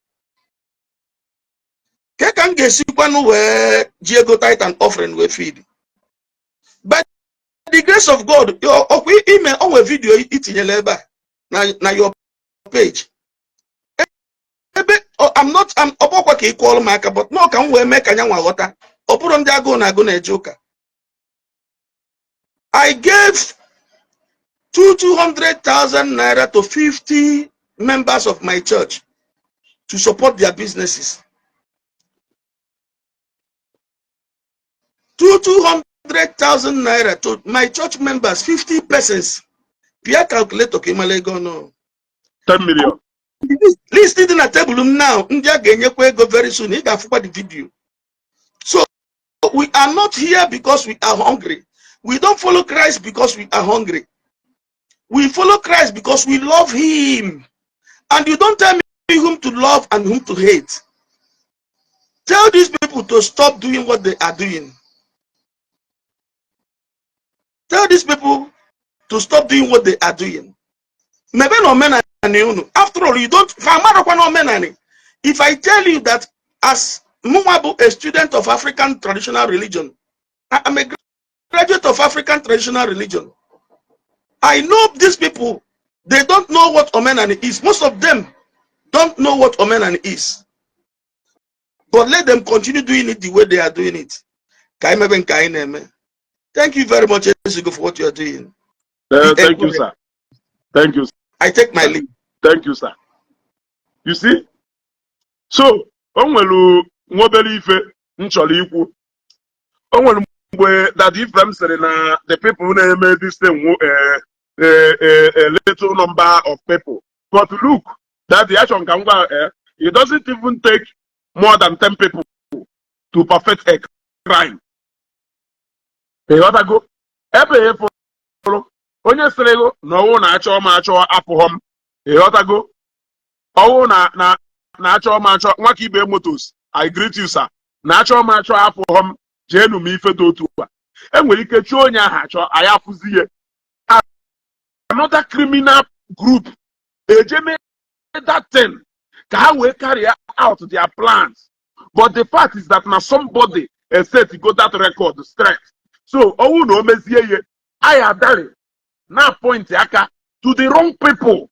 ke ka m ga-esikwanụ wee ji ego tithe and offering wee feed. By the grace of God, ọkwa ime onwe video itinyela ebe a na your page ebe I'm not I'm ọ bụkwa ka ị kụọrọ m aka, but no, ka m wee mee ka nya nwa ghọta, ọ bụrụ ndị agụụ na-agụ na-eje ụka. I gave 200,000 naira to 50 members of my church to support their businesses. 200,000 naira to my church members, 50 persons. Pịa calculator ka ị mara ego ọnụ. 10 million. List dị na tebụl m now, ndị a ga-enyekwa ego very soon, ị ga-afụkwa the video. So we are not here because we are hungry. We don't follow Christ because we are hungry. We follow Christ because we love him. And you don't tell me whom to love and whom to hate. Tell these people to stop doing what they are doing. Tell these people to stop doing what they are doing. Mebe na omenani unu. After all, you don't fa amarakwa na omenani. If I tell you that as mụnwa bụ a student of African traditional religion, I am a graduate of African traditional religion. I know these people, they don't know what omenani is. Most of them don't know what omenani is. But let them continue doing it the way they are doing it. Ka anyị mebe nke anyị na-eme. Thank you very much, Ezugo, for what you are doing. Thank you, sir. Thank you. I take my leave. Thank you, sir. You see? So, o nwere nwa obere ife m chọrọ ikwu. O nwere mgbe Daddy Ephraim sịrị na the people na-eme this thing a little number of people. But look, Daddy, achọrọ ka m gwa it doesn't even take more than 10 people to perfect a crime. Ị ghọtago? Ebe ị fụrụ onye sịrị gị na ọwụ na-achọ m achọ apụghọ m. Ị ghọtago? Ọwụ na na-achọ m achọ nwaka ibe motos, I greet you, sir. Na-achọ m achọ apụghọ m jeenu m ife dị otu a. Enwere ike chọọ onye ahụ achọ, anyị afụzi ihe. Another criminal group eje mee that thing ka ha wee carry out their plans. But the fact is that na somebody set go that record straight. So ọnwụ na o mezie ihe anyị adari na point aka to the wrong people,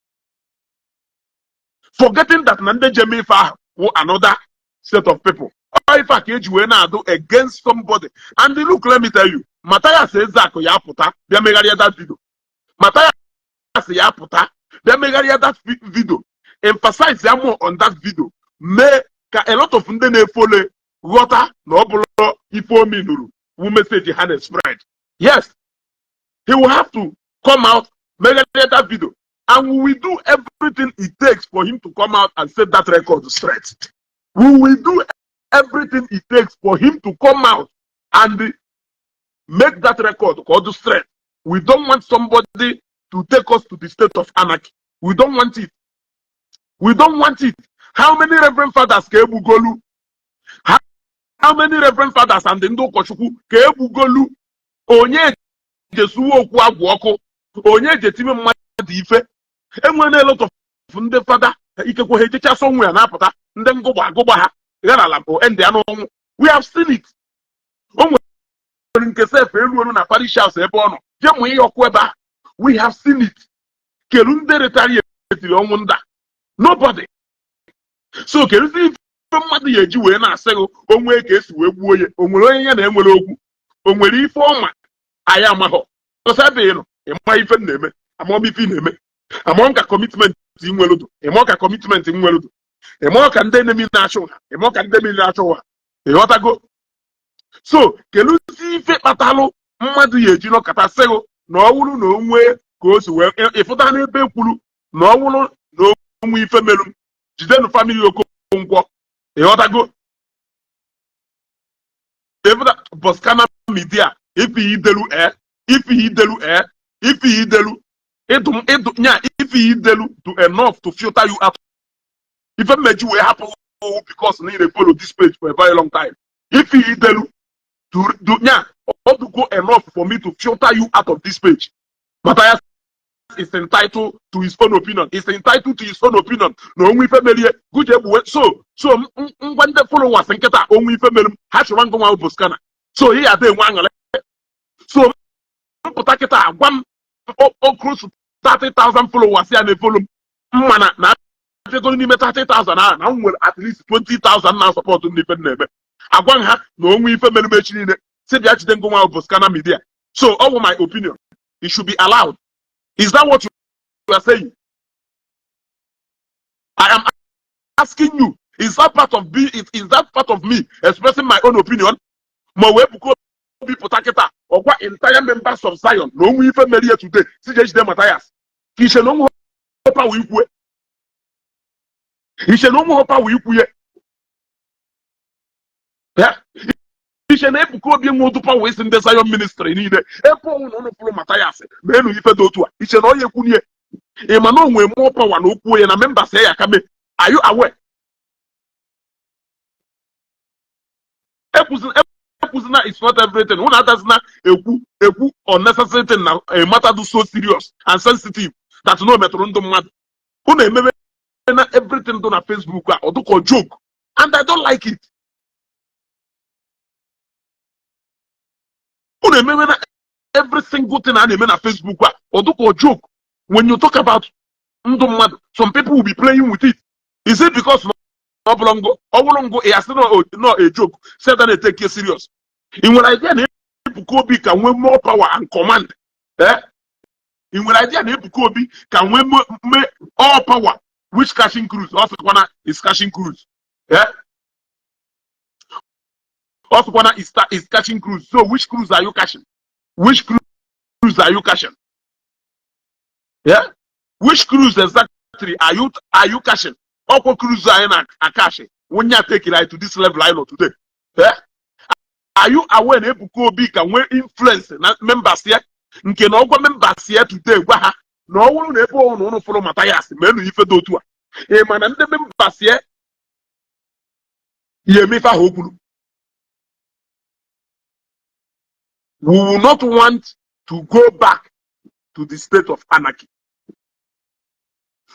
forgetting that na ndị jem ife ahụ wụ another set of people. Ọ ife a ka eji wee na-adụ against somebody. And look, let me tell you, Matthias Ezeaku ya apụta bịa megharịa that video. Matthias ya apụta bịa megharịa that video, emphasize ya more on that video, mee ka a lot of ndị na-efole ghọta na ọ bụrụ ife omi nụrụ wu message ha na-spread. Yes, he will have to come out, megharịa that video, and we will do everything it takes for him to come out and set that record straight. We will do everything it takes for him to come out and make that record ka ọ dị straight. We don't want somebody to take us to the state of anarchy. We don't want it. We don't want it. How many reverend fathers ka egbugolu? How many reverend fathers and ndị ụkọchukwu ka egbugolu? Onye jesuwe okwu agwụ ọkụ, onye je time mmadụ ife. Enwere a lot of ndị fada, ikekwe ha ejecha somewhere na-apụta ndị ngụgba agụgba ha gharala bụ ndị anụ ọnwụ. We have seen it. O nwere nke sef elu elu na parish house ebe ọ nọ jee mụ ihe ọkụ ebe a. We have seen it. Kelu ndị retara ya etiri ọnwụ nda? Nobody. So keduzi ife mmadụ ya eji wee na-asị gị onwe ka esi wee gbuo ya? O nwere onye ya na enwere okwu? O nwere ife ọma anyị amaghọ ọsọ ebe ị nọ. Ịma ife m na-eme, amụọ ife ị na-eme, amụọ ka commitment ị nwere dụ, ịmụọ ka commitment m nwere dụ, ịmụọ ka ndị enemy na-achụ ha, ịmụọ ka ndị enemy na-achụ ha. Ịghọtago? So keluzi ife kpatalụ mmadụ ya eji nọkọta sịgụ na ọ wụrụ na o nwee ka o si wee ịfụta n'ebe kwuru na ọ wụrụ na o nwee ife merụ, jidenu family Okonkwo. Ịghọtago? Ịfụta Boskana Media, ife idelu e ife idelu e ife idelu ịdụ ịdụ nya ife idelu do enough to filter you out. Ife mmeji wee hapụ because na ị na-follow this page for a very long time. Ife idelu to do nya ọdụgo enough for me to filter you out of this page. Matthias is entitled to his own opinion. Is entitled to his own opinion. Na onwe ife merie guje egbuwe. So ngwa, ndị followers nkịta, onwe ife mere m, ha chọrọ ngụ nwa Boskana. So ị ya ada enwe aṅụrị. So mpụta kịta agwa m o close to 30,000 followers ya na-efolo m mma na afịagoro n'ime 30,000 ahụ na m nwere at least 20,000 na support ndị ife m na-eme. Agwa m ha na onwe ife mere m echi niile, si bịa jide ngụ nwa Boskana Media. So ọ bụ my opinion, it should be allowed. Is that what you are saying? I am asking you, is that part of me? Is that part of me expressing my own opinion? Ma wee Ebuka Obi pụta kịta ọgwa entire members of Zion na onwe ife merie today, si jee jide Matthias, ka iche na onwe power ikwue, iche na onwe power ikwuye ya, iche na Ebuka Obi nwe ụdụ power isi ndị Zion Ministry niile ebe ọnwụ na ụnụ fụrụ Matthias ma enu ife dị otu a, iche na onye ekwunye? Ị ma na o nwee more power na okwu ya na members ya ka mee? Are you aware? Ekwuzina it's not everything. Unu adazina ekwu ekwu unnecessary thing na a matter do so serious and sensitive that no metụrụ ndụ mmadụ. Unu emebe na everything do na Facebook a ọdụkọ joke, and I don't like it. Unu emebe na every single thing a na-eme na Facebook a ọdụkọ joke. When you talk about ndụ mmadụ, some people will be playing with it. Is it because ọ bụrụ ngụ, ọ bụrụ ngụ ya sị no a joke, say that na-etake it serious? Ị nwere idea na Ebuka Obi ka nwee more power and command, eh? Ị nwere idea na Ebuka Obi ka nwee all power? Which cashing cruise? Ọ sịkwana is cashing cruise, eh? Ọ sịkwana is cashing cruise. So which cruise are you cashing? Which cruise are you cashing? Yeah, which cruise exactly are you cashing? Ọkwa cruise anyị na-akashi wonye take it to this level anyị nọ today, eh? Are you aware na Ebuka Obi ka nwee influence na members ya, nke na ọgwa members ya today, gwa ha na ọ bụrụ na ebe ọ na ụnụ fụrụ Matthias ma elu ife dị otu a, ị ma na ndị members ya ya eme ife ahụ o kwuru? We will not want to go back to the state of anarchy.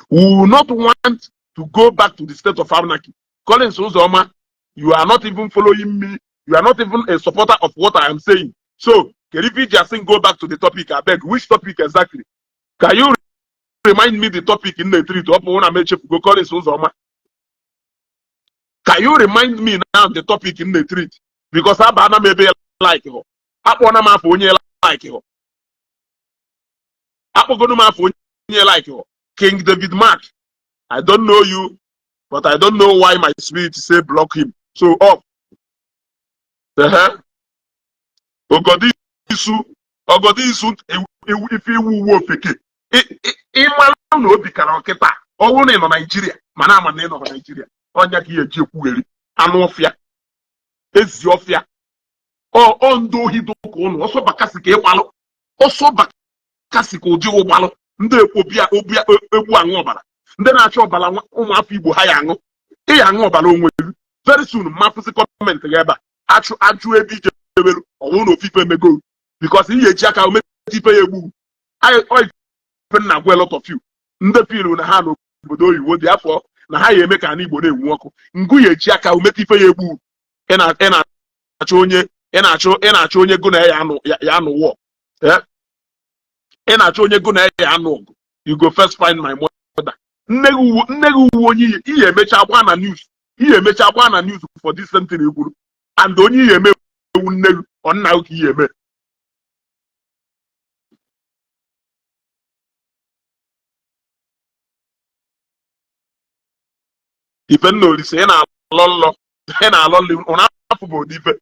We will not want to go back to the state of anarchy. Collins Uzoma, you are not even following me. You are not even a supporter of what I am saying. So, Kerifi Jasin, go back to the topic. I beg, which topic exactly? Can you remind me the topic in the three to open one go Collins Uzoma? Can you remind me now the topic in the treat? Because abana m ebe like ho. Akpọna m afọ onye like ho. Akpọgono m afọ onye like ho. King David Mark. I don't know you, but I don't know why my spirit say block him. So up. Uh-huh. Ogodisu, Ogodisu, ife iwu uwe ofeke. Ịmara na obi kara ọkịta, ọ bụrụ na ị nọ Naijiria, mana ama na ị nọ Naijiria, ọnya ka ihe eji ekwugheri anụ ọfịa, ezi ọfịa, ọ ndị ohi dụka ụnụ, ọsọ bakasị ka ịgbalụ, ọsọ bakasị ka ụdị ụgbalụ, ndị ekwo bịa egbu aṅụ ọbara, ndị na-achọ ọbara ụmụafọ Igbo ha ya aṅụ, ị ya aṅụ ọbara onwe gị. Very soon, mmafụsị comment gị ebe a, achụ ajụ ebe ije ewelu, ọnwụ na ofufe emego, because ihe eji aka ometa ife ya egbu. Ife na agwa a lot of you, ndị filu na ha n'obodo oyibo dị afọ na ha ya eme ka ala Igbo na-enwu ọkụ, ngụ ya eji aka ometa ife ya egbu. Ị na-achọ onye ị na-achọ onye gụ na ya anụ wọ, ị na-achọ onye gụ na ya anụ ọgụ, you go first find my mother. Nne gị uwe onye ihe emecha gba na news, ihe emecha gba na news for this same thing i kwuru, and onye ihe eme ewu nne gị ọ nna gị ka ihe eme. Ife nna Olise, ị na-alọ nlọ, ị na-alọ nlọ, ụna afụ bụ ụdị ife,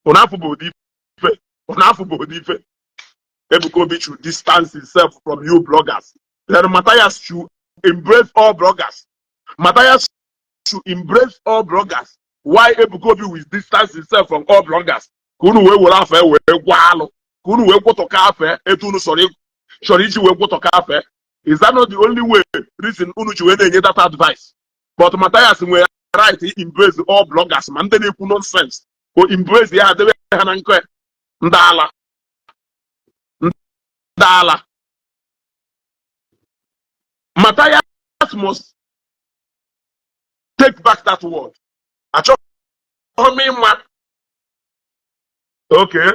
ụna afụ bụ ụdị ife, ụna afụ bụ ụdị ife. Ebuka Obi should distance himself from you bloggers. Then Matthias should embrace all bloggers. Matthias should embrace all bloggers. Why Ebuka Obi will distance himself from all bloggers? Ka unu wee were afọ wee gwa alụ, ka unu wee gwọtọka afọ etu unu chọrọ iji wee gwọtọka afọ. Is that not the only way reason unu ji wee na-enye that advice? But Matthias nwere right embrace all bloggers, ma ndị na-ekwu nonsense o embrace ya, debe ha na nkwe ndị ala, ndị ala. Matthias must take back that word. Achọghị m ịma. Okay.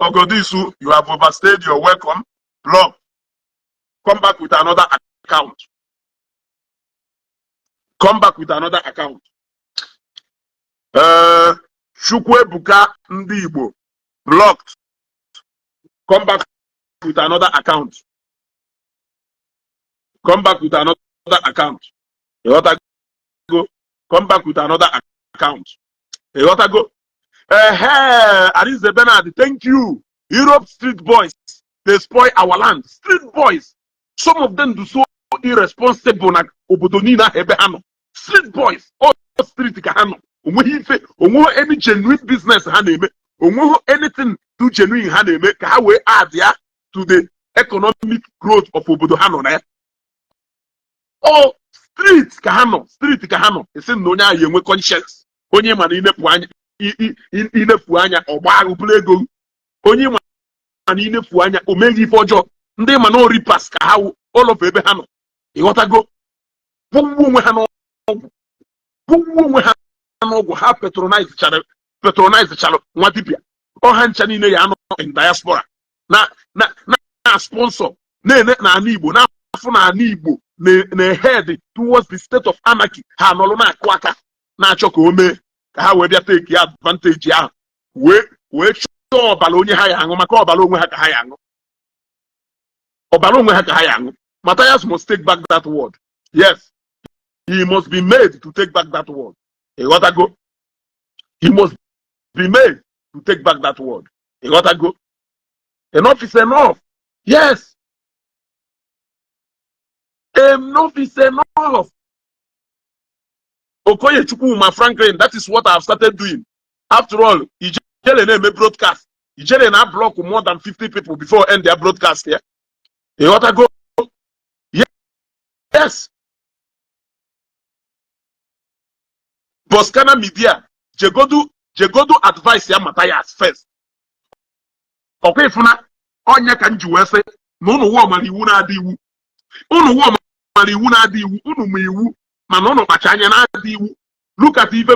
Ogodisu, you have overstayed your welcome. Blog. Come back with another account. Come back with another account. Chukwuebuka Ndị Igbo, blocked. Come back with another account. Come back with another account. Ịghọtago? Come back with another account. Ịghọtago? Ehe, Arinze Bernard, thank you. Europe street boys, they spoil our land. Street boys, some of them do so irresponsible na obodo niile ahụ ebe ha nọ. Street boys, all street ka ha nọ. Onweghị ife, onweghị any genuine business ha na-eme. Onweghị anything too genuine ha na-eme ka ha wee add ya to the economic growth of obodo ha nọ na ya. All street ka ha nọ, street ka ha nọ. Esi na onye ahụ enwe conscience. Onye ma na inepu anya, inefu anya ọgba ahụ bụrụ ego. Onye ma na inefu anya o meghị ife ọjọọ. Ndị ma na oripas ka ha ụlọfụ ebe ha nọ. Ịghọtago? Gwụgwụ onwe ha n'ọgwụ, gwụgwụ onwe ha n'ọgwụ. Ha patronize chara nwa dibịa ọha ncha niile ya anọ in diaspora na na na sponsor na-ene n'ala Igbo, na-afụ n'ala Igbo na head towards the state of anarchy. Ha nọrọ na-akụ aka na-achọ ka o mee ka ha wee bịa take advantage ahụ wee chọọ ọbara onye ha ya aṅụ, maka ọbara onwe ha ka ha ya aṅụ, ọbara onwe ha ka ha ya aṅụ. Matthias must take back that word. Yes, he must be made to take back that word. Ịghọtago? He must be made to take back that word. Ịghọtago? Enough is enough. Yes, enough is enough. Okoye Chukwuma Franklin, that is what I have started doing. After all, Ijele na-eme broadcast. Ijele na block more than 50 people before end their broadcast here. Ịghọtago? Yes. Boskana Media, Jegodu advice ya Matthias first. Ọkwa ịfụna ọnya ka m ji wee sị na ụnụ wụọ mara iwu na-adị iwu, ụnụ wụọ mara iwu na-adị iwu, ụnụ ma iwu, mana ụnụ kpacha anya na-adị iwu. Look at ife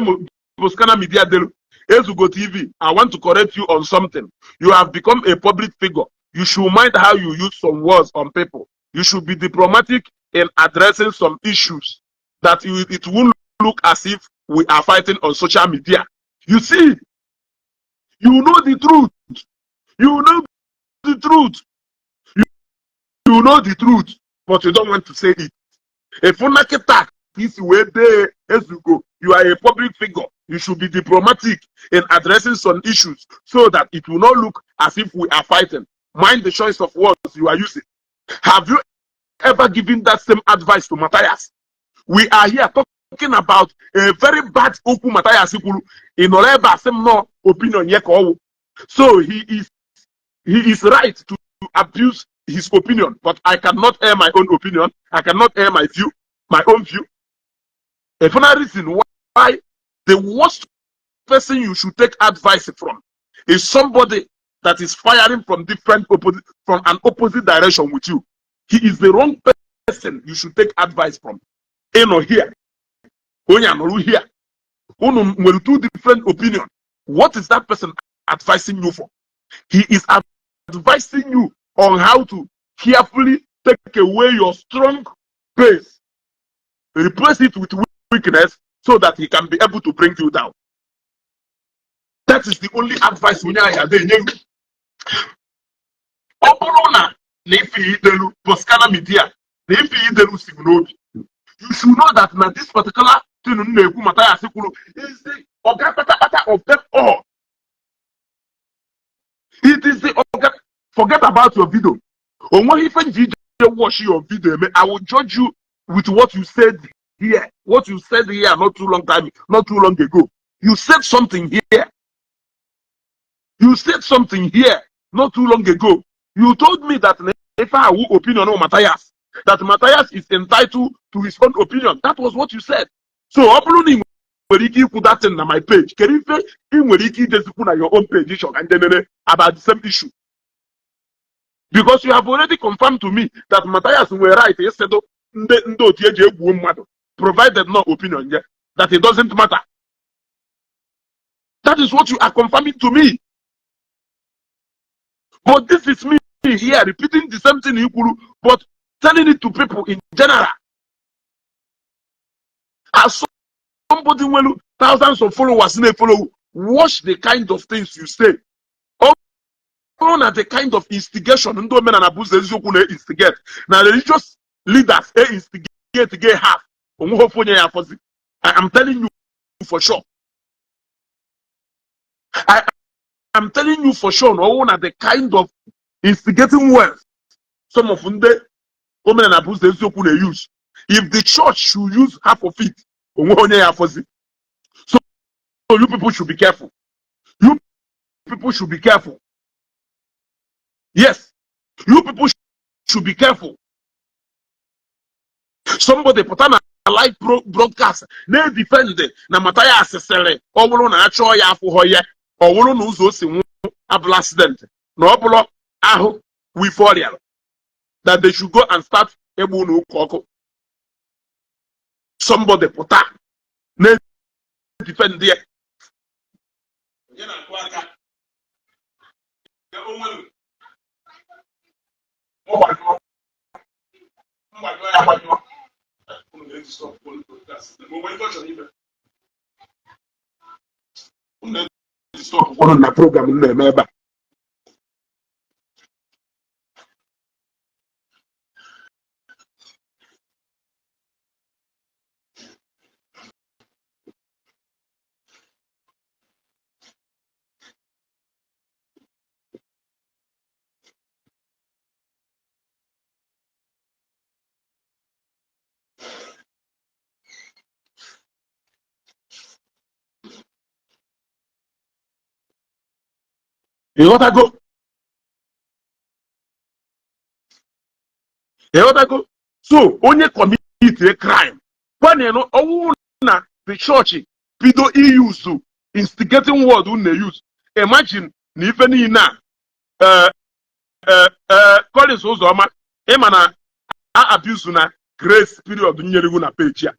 Boscana Media delu. Ezugo TV, I want to correct you on something. You have become a public figure. You should mind how you use some words on people. You should be diplomatic in addressing some issues that it won't look as if we are fighting on social media. You see, you know the truth. You know the truth. You know the truth, but you don't want to say it. If kịta ka isi wee dee, Ezugo, you are a public figure. You should be diplomatic in addressing some issues so that it will not look as if we are fighting. Mind the choice of words you are using. Have you ever given that same advice to Matthias? We are here talking about a very bad okwu Matthias kwuru. Ị nọrọ ebe a sị m nọ opinion ye ka ọ wụ. So he is right to abuse his opinion, but I cannot air my own opinion. I cannot air my view, my own view. A final reason why the worst person you should take advice from is somebody that is firing from an opposite direction with you. He is the wrong person you should take advice from. Ịnọ here, onye anọrụ here. Unu nwere two different opinion. What is that person advising you for? He is advising you on how to carefully take away your strong base, replace it with weakness so that he can be able to bring you down. That is the only advice onye ahụ ada enye gị. Ọ bụrụ na ife idelu Boscana Media na ife idelu si m n'obi, you should know that na this particular thing m na-ekwu, Mathias kwuru, is the oga kpatakpata of them all. It is the oga. Forget about your video. O nweghị ife nji ije watch your video eme. I will judge you with what you said here, what you said here not too long ago. You said something here. You said something here not too long ago. You told me that na ife awu opinion of Matthias, that Matthias is entitled to his own opinion. That was what you said. So ọ bụrụ na ị nwere ike ikwu that thing na my page, kedu ife ị nwere ike idezikwu na your own page ịchọ ka ndị nene about the same issue? Because you have already confirmed to me that Matthias nwere right ịsịdụ ndị otu eji egbuo mmadụ, provided no opinion ya, that it doesn't matter. That is what you are confirming to me. But this is me here repeating the same thing i kwuru, but telling it to people in general. As somebody nwere thousands of followers na-follow, watch the kind of things you say. Ọ bụrụ na the kind of instigation ndị omenala bụ ụzọ eziokwu na-instigate na religious leaders e-instigate gay half onweghị ofu onye ya afọzi. I am telling you for sure, I am telling you for sure, na ọwụ na the kind of instigating words some of ndị omenala bụ ụzọ eziokwu na-use, if the church should use half of it, onweghị onye ya afọzi. So you people should be careful. You people should be careful. Yes, you people should be careful. Somebody pụta na live broadcast na-edefend na Mathias sịrị ọ bụrụ na achọọ ya afụghọ ya, ọ bụrụ na ụzọ o si nwụ abụla accident, na ọ bụrụ ahụ wife ọrịa, that they should go and start egbu unu ụka ọkụ. Somebody pụta na-edefend ya. Onye na-akụ aka? Ya, o nwere. Mgbanyụọ. Mgbanyụọ ya, gbanyụọ. Unu ga-eji stop phone broadcast. O nwere ife ọ chọrọ ime? Unu na-eji stop phone na program m na-eme ebe a. Ịghọtago? Ịghọtago? So onye commit a crime kwanụ, ọwụ na the church bido iyuzu instigating word unu na-use, imagine na ife niile a. Ee ee ee, Collins Ụzọma, ịma na a abuse na grace period nyere na page a,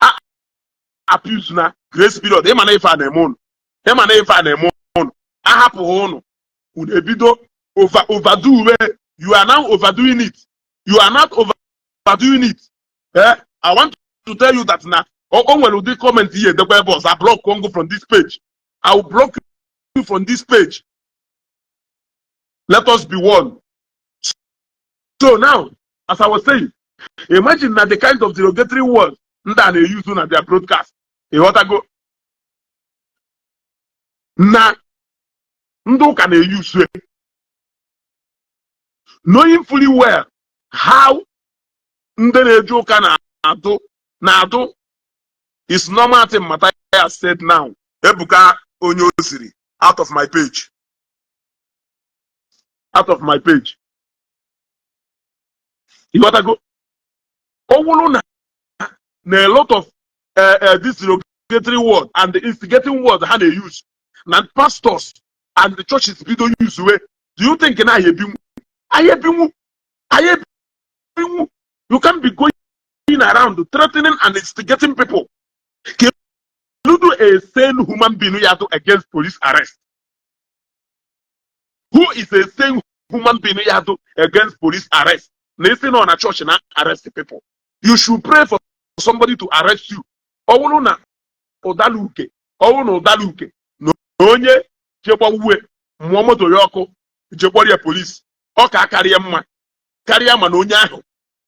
a abuse na grace period. Ịma na ife a na-eme ụnụ, ịma na ife a na-eme ụnụ, ahapụghị ụnụ, unu ebido over overdo. You are now overdoing it. You are not overdoing it. Eh, I want to tell you that na o nwere ụdị comment ihe edekwa ebe ọzọ, I block Congo from this page. I will block you from this page. Let us be one. So now, as I was saying, imagine na the kind of derogatory words ndị a na-use na their broadcast. Ịghọtago na ndị ụka na-use, knowing fully well how ndị na-eje ụka na-adụ na-adụ is normal thing. Matthias said now, Ebuka onye osiri, out of my page, out of my page. Ịghọtago? Ọ wụrụ na a lot of this derogatory word and the instigating word ha na-use na pastors and the churches bido use we, do you think na anyị ebinwu? Anyị ebinwu? Anyị ebinwu? You can't be going around threatening and instigating people. Can you do a sane human being ya do against police arrest? Who is a sane human being ya do against police arrest? Na isi nọ na church na arrest people, you should pray for somebody to arrest you. Ọ bụrụ na ụdaluke, ọ bụrụ na ụdaluke na onye jegbawue mụọ moto ya ọkụ, jekpọrọ ya polisi, ọ ka karịa mma karịa. Mana onye ahụ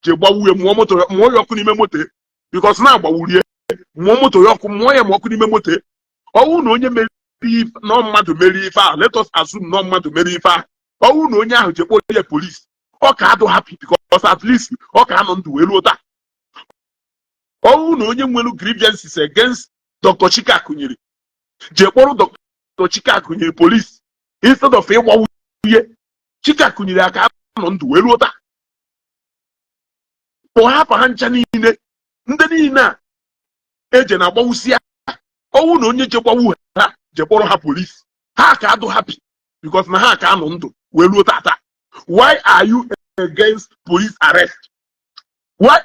je gbawue mụọ moto ya, mụọ ya ọkụ n'ime moto ya, because na agbawurie mụọ moto ya ọkụ, mụọ ya ma ọkụ n'ime moto ya. Ọwụ na onye mere ife na mmadụ mere ife ahụ, let us assume na mmadụ mere ife ahụ, ọwụ na onye ahụ jekpọrọ ya polisi, ọ ka adụ happy because at least ọ ka anọ ndụ wee ruo taa. Ọwụ na onye nwere grievances against Dr. Chike Akunyili jee kpọrọ Dr. Chike Akunyili polisi instead of ịgbawu ihe Chike Akunyili, aka nọ ndụ wee ruo taa. Kpọọ afa ha ncha niile, ndị niile a eje na-agbawusi ya. Ọwụ na onye jekwawu ha je kpọrọ ha polisi, ha ka adụ happy because na ha ka anọ ndụ wee ruo tata. Why are you against police arrest? Why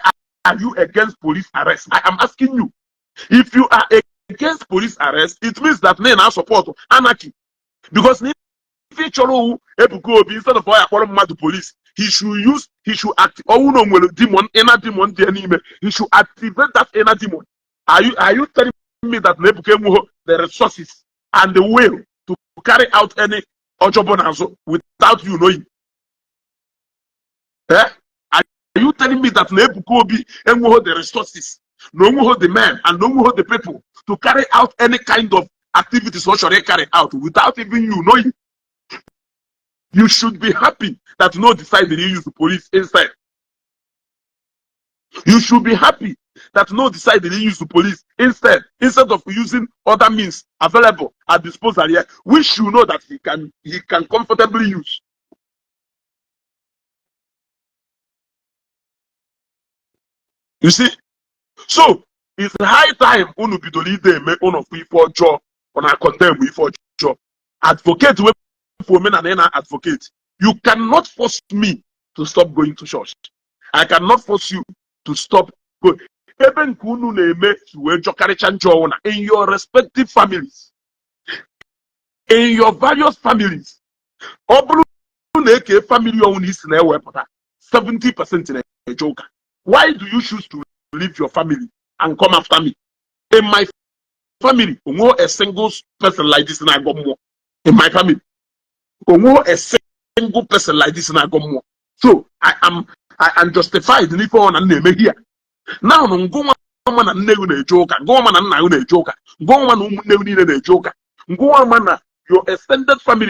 are you against police arrest? I am asking you. If you are against police arrest, it means that na support anarchy, because na ife ị chọrọ owu Ebuka Obi, instead of ọ ya kpọrọ mmadụ police, he should use, he should act. Ọwụ na o nwere demon, inner demon dị ya n'ime, he should activate that inner demon. Are you telling me that na Ebuka enweghị the resources and the will to carry out any ọjọbọ n'azụ without you knowing? Eh? Are you telling me that na Ebuka Obi enweghị the resources, na onweghị the men and na onweghị the people to carry out any kind of activities ọ chọrọ carry out without even you knowing? You should be happy that no decided to use the police instead. You should be happy that no decided to use the police instead of using other means available at disposal here, which you know that he can comfortably use. You see? So it's high time unu bidoro ide eme unu fụ ife ọjọọ, ọ na condemn ife ọjọọ, advocate wey for omenala ị na advocate. You cannot force me to stop going to church. I cannot force you to stop going. Ebe nke unu na-eme si wee jọkarịcha njọ ọwụ na in your respective families, in your various families. Ọ bụrụ na eke family ọnwụ na isi na-ewepụta 70% na-eje ụka, why do you choose to leave your family and come after me? In my family, onwe a single person like this na-agọ mmụọ. In my family, onwe a single person like this na-agọ mmụọ. So I am justified n'ife ọ na m na-eme here now. Ngụnwa ma na nne gị na-eje ụka, ngụnwa ma na nna gị na-eje ụka, ngụnwa ma na ụmụnne gị niile na-eje ụka, ngụnwa ma na your extended family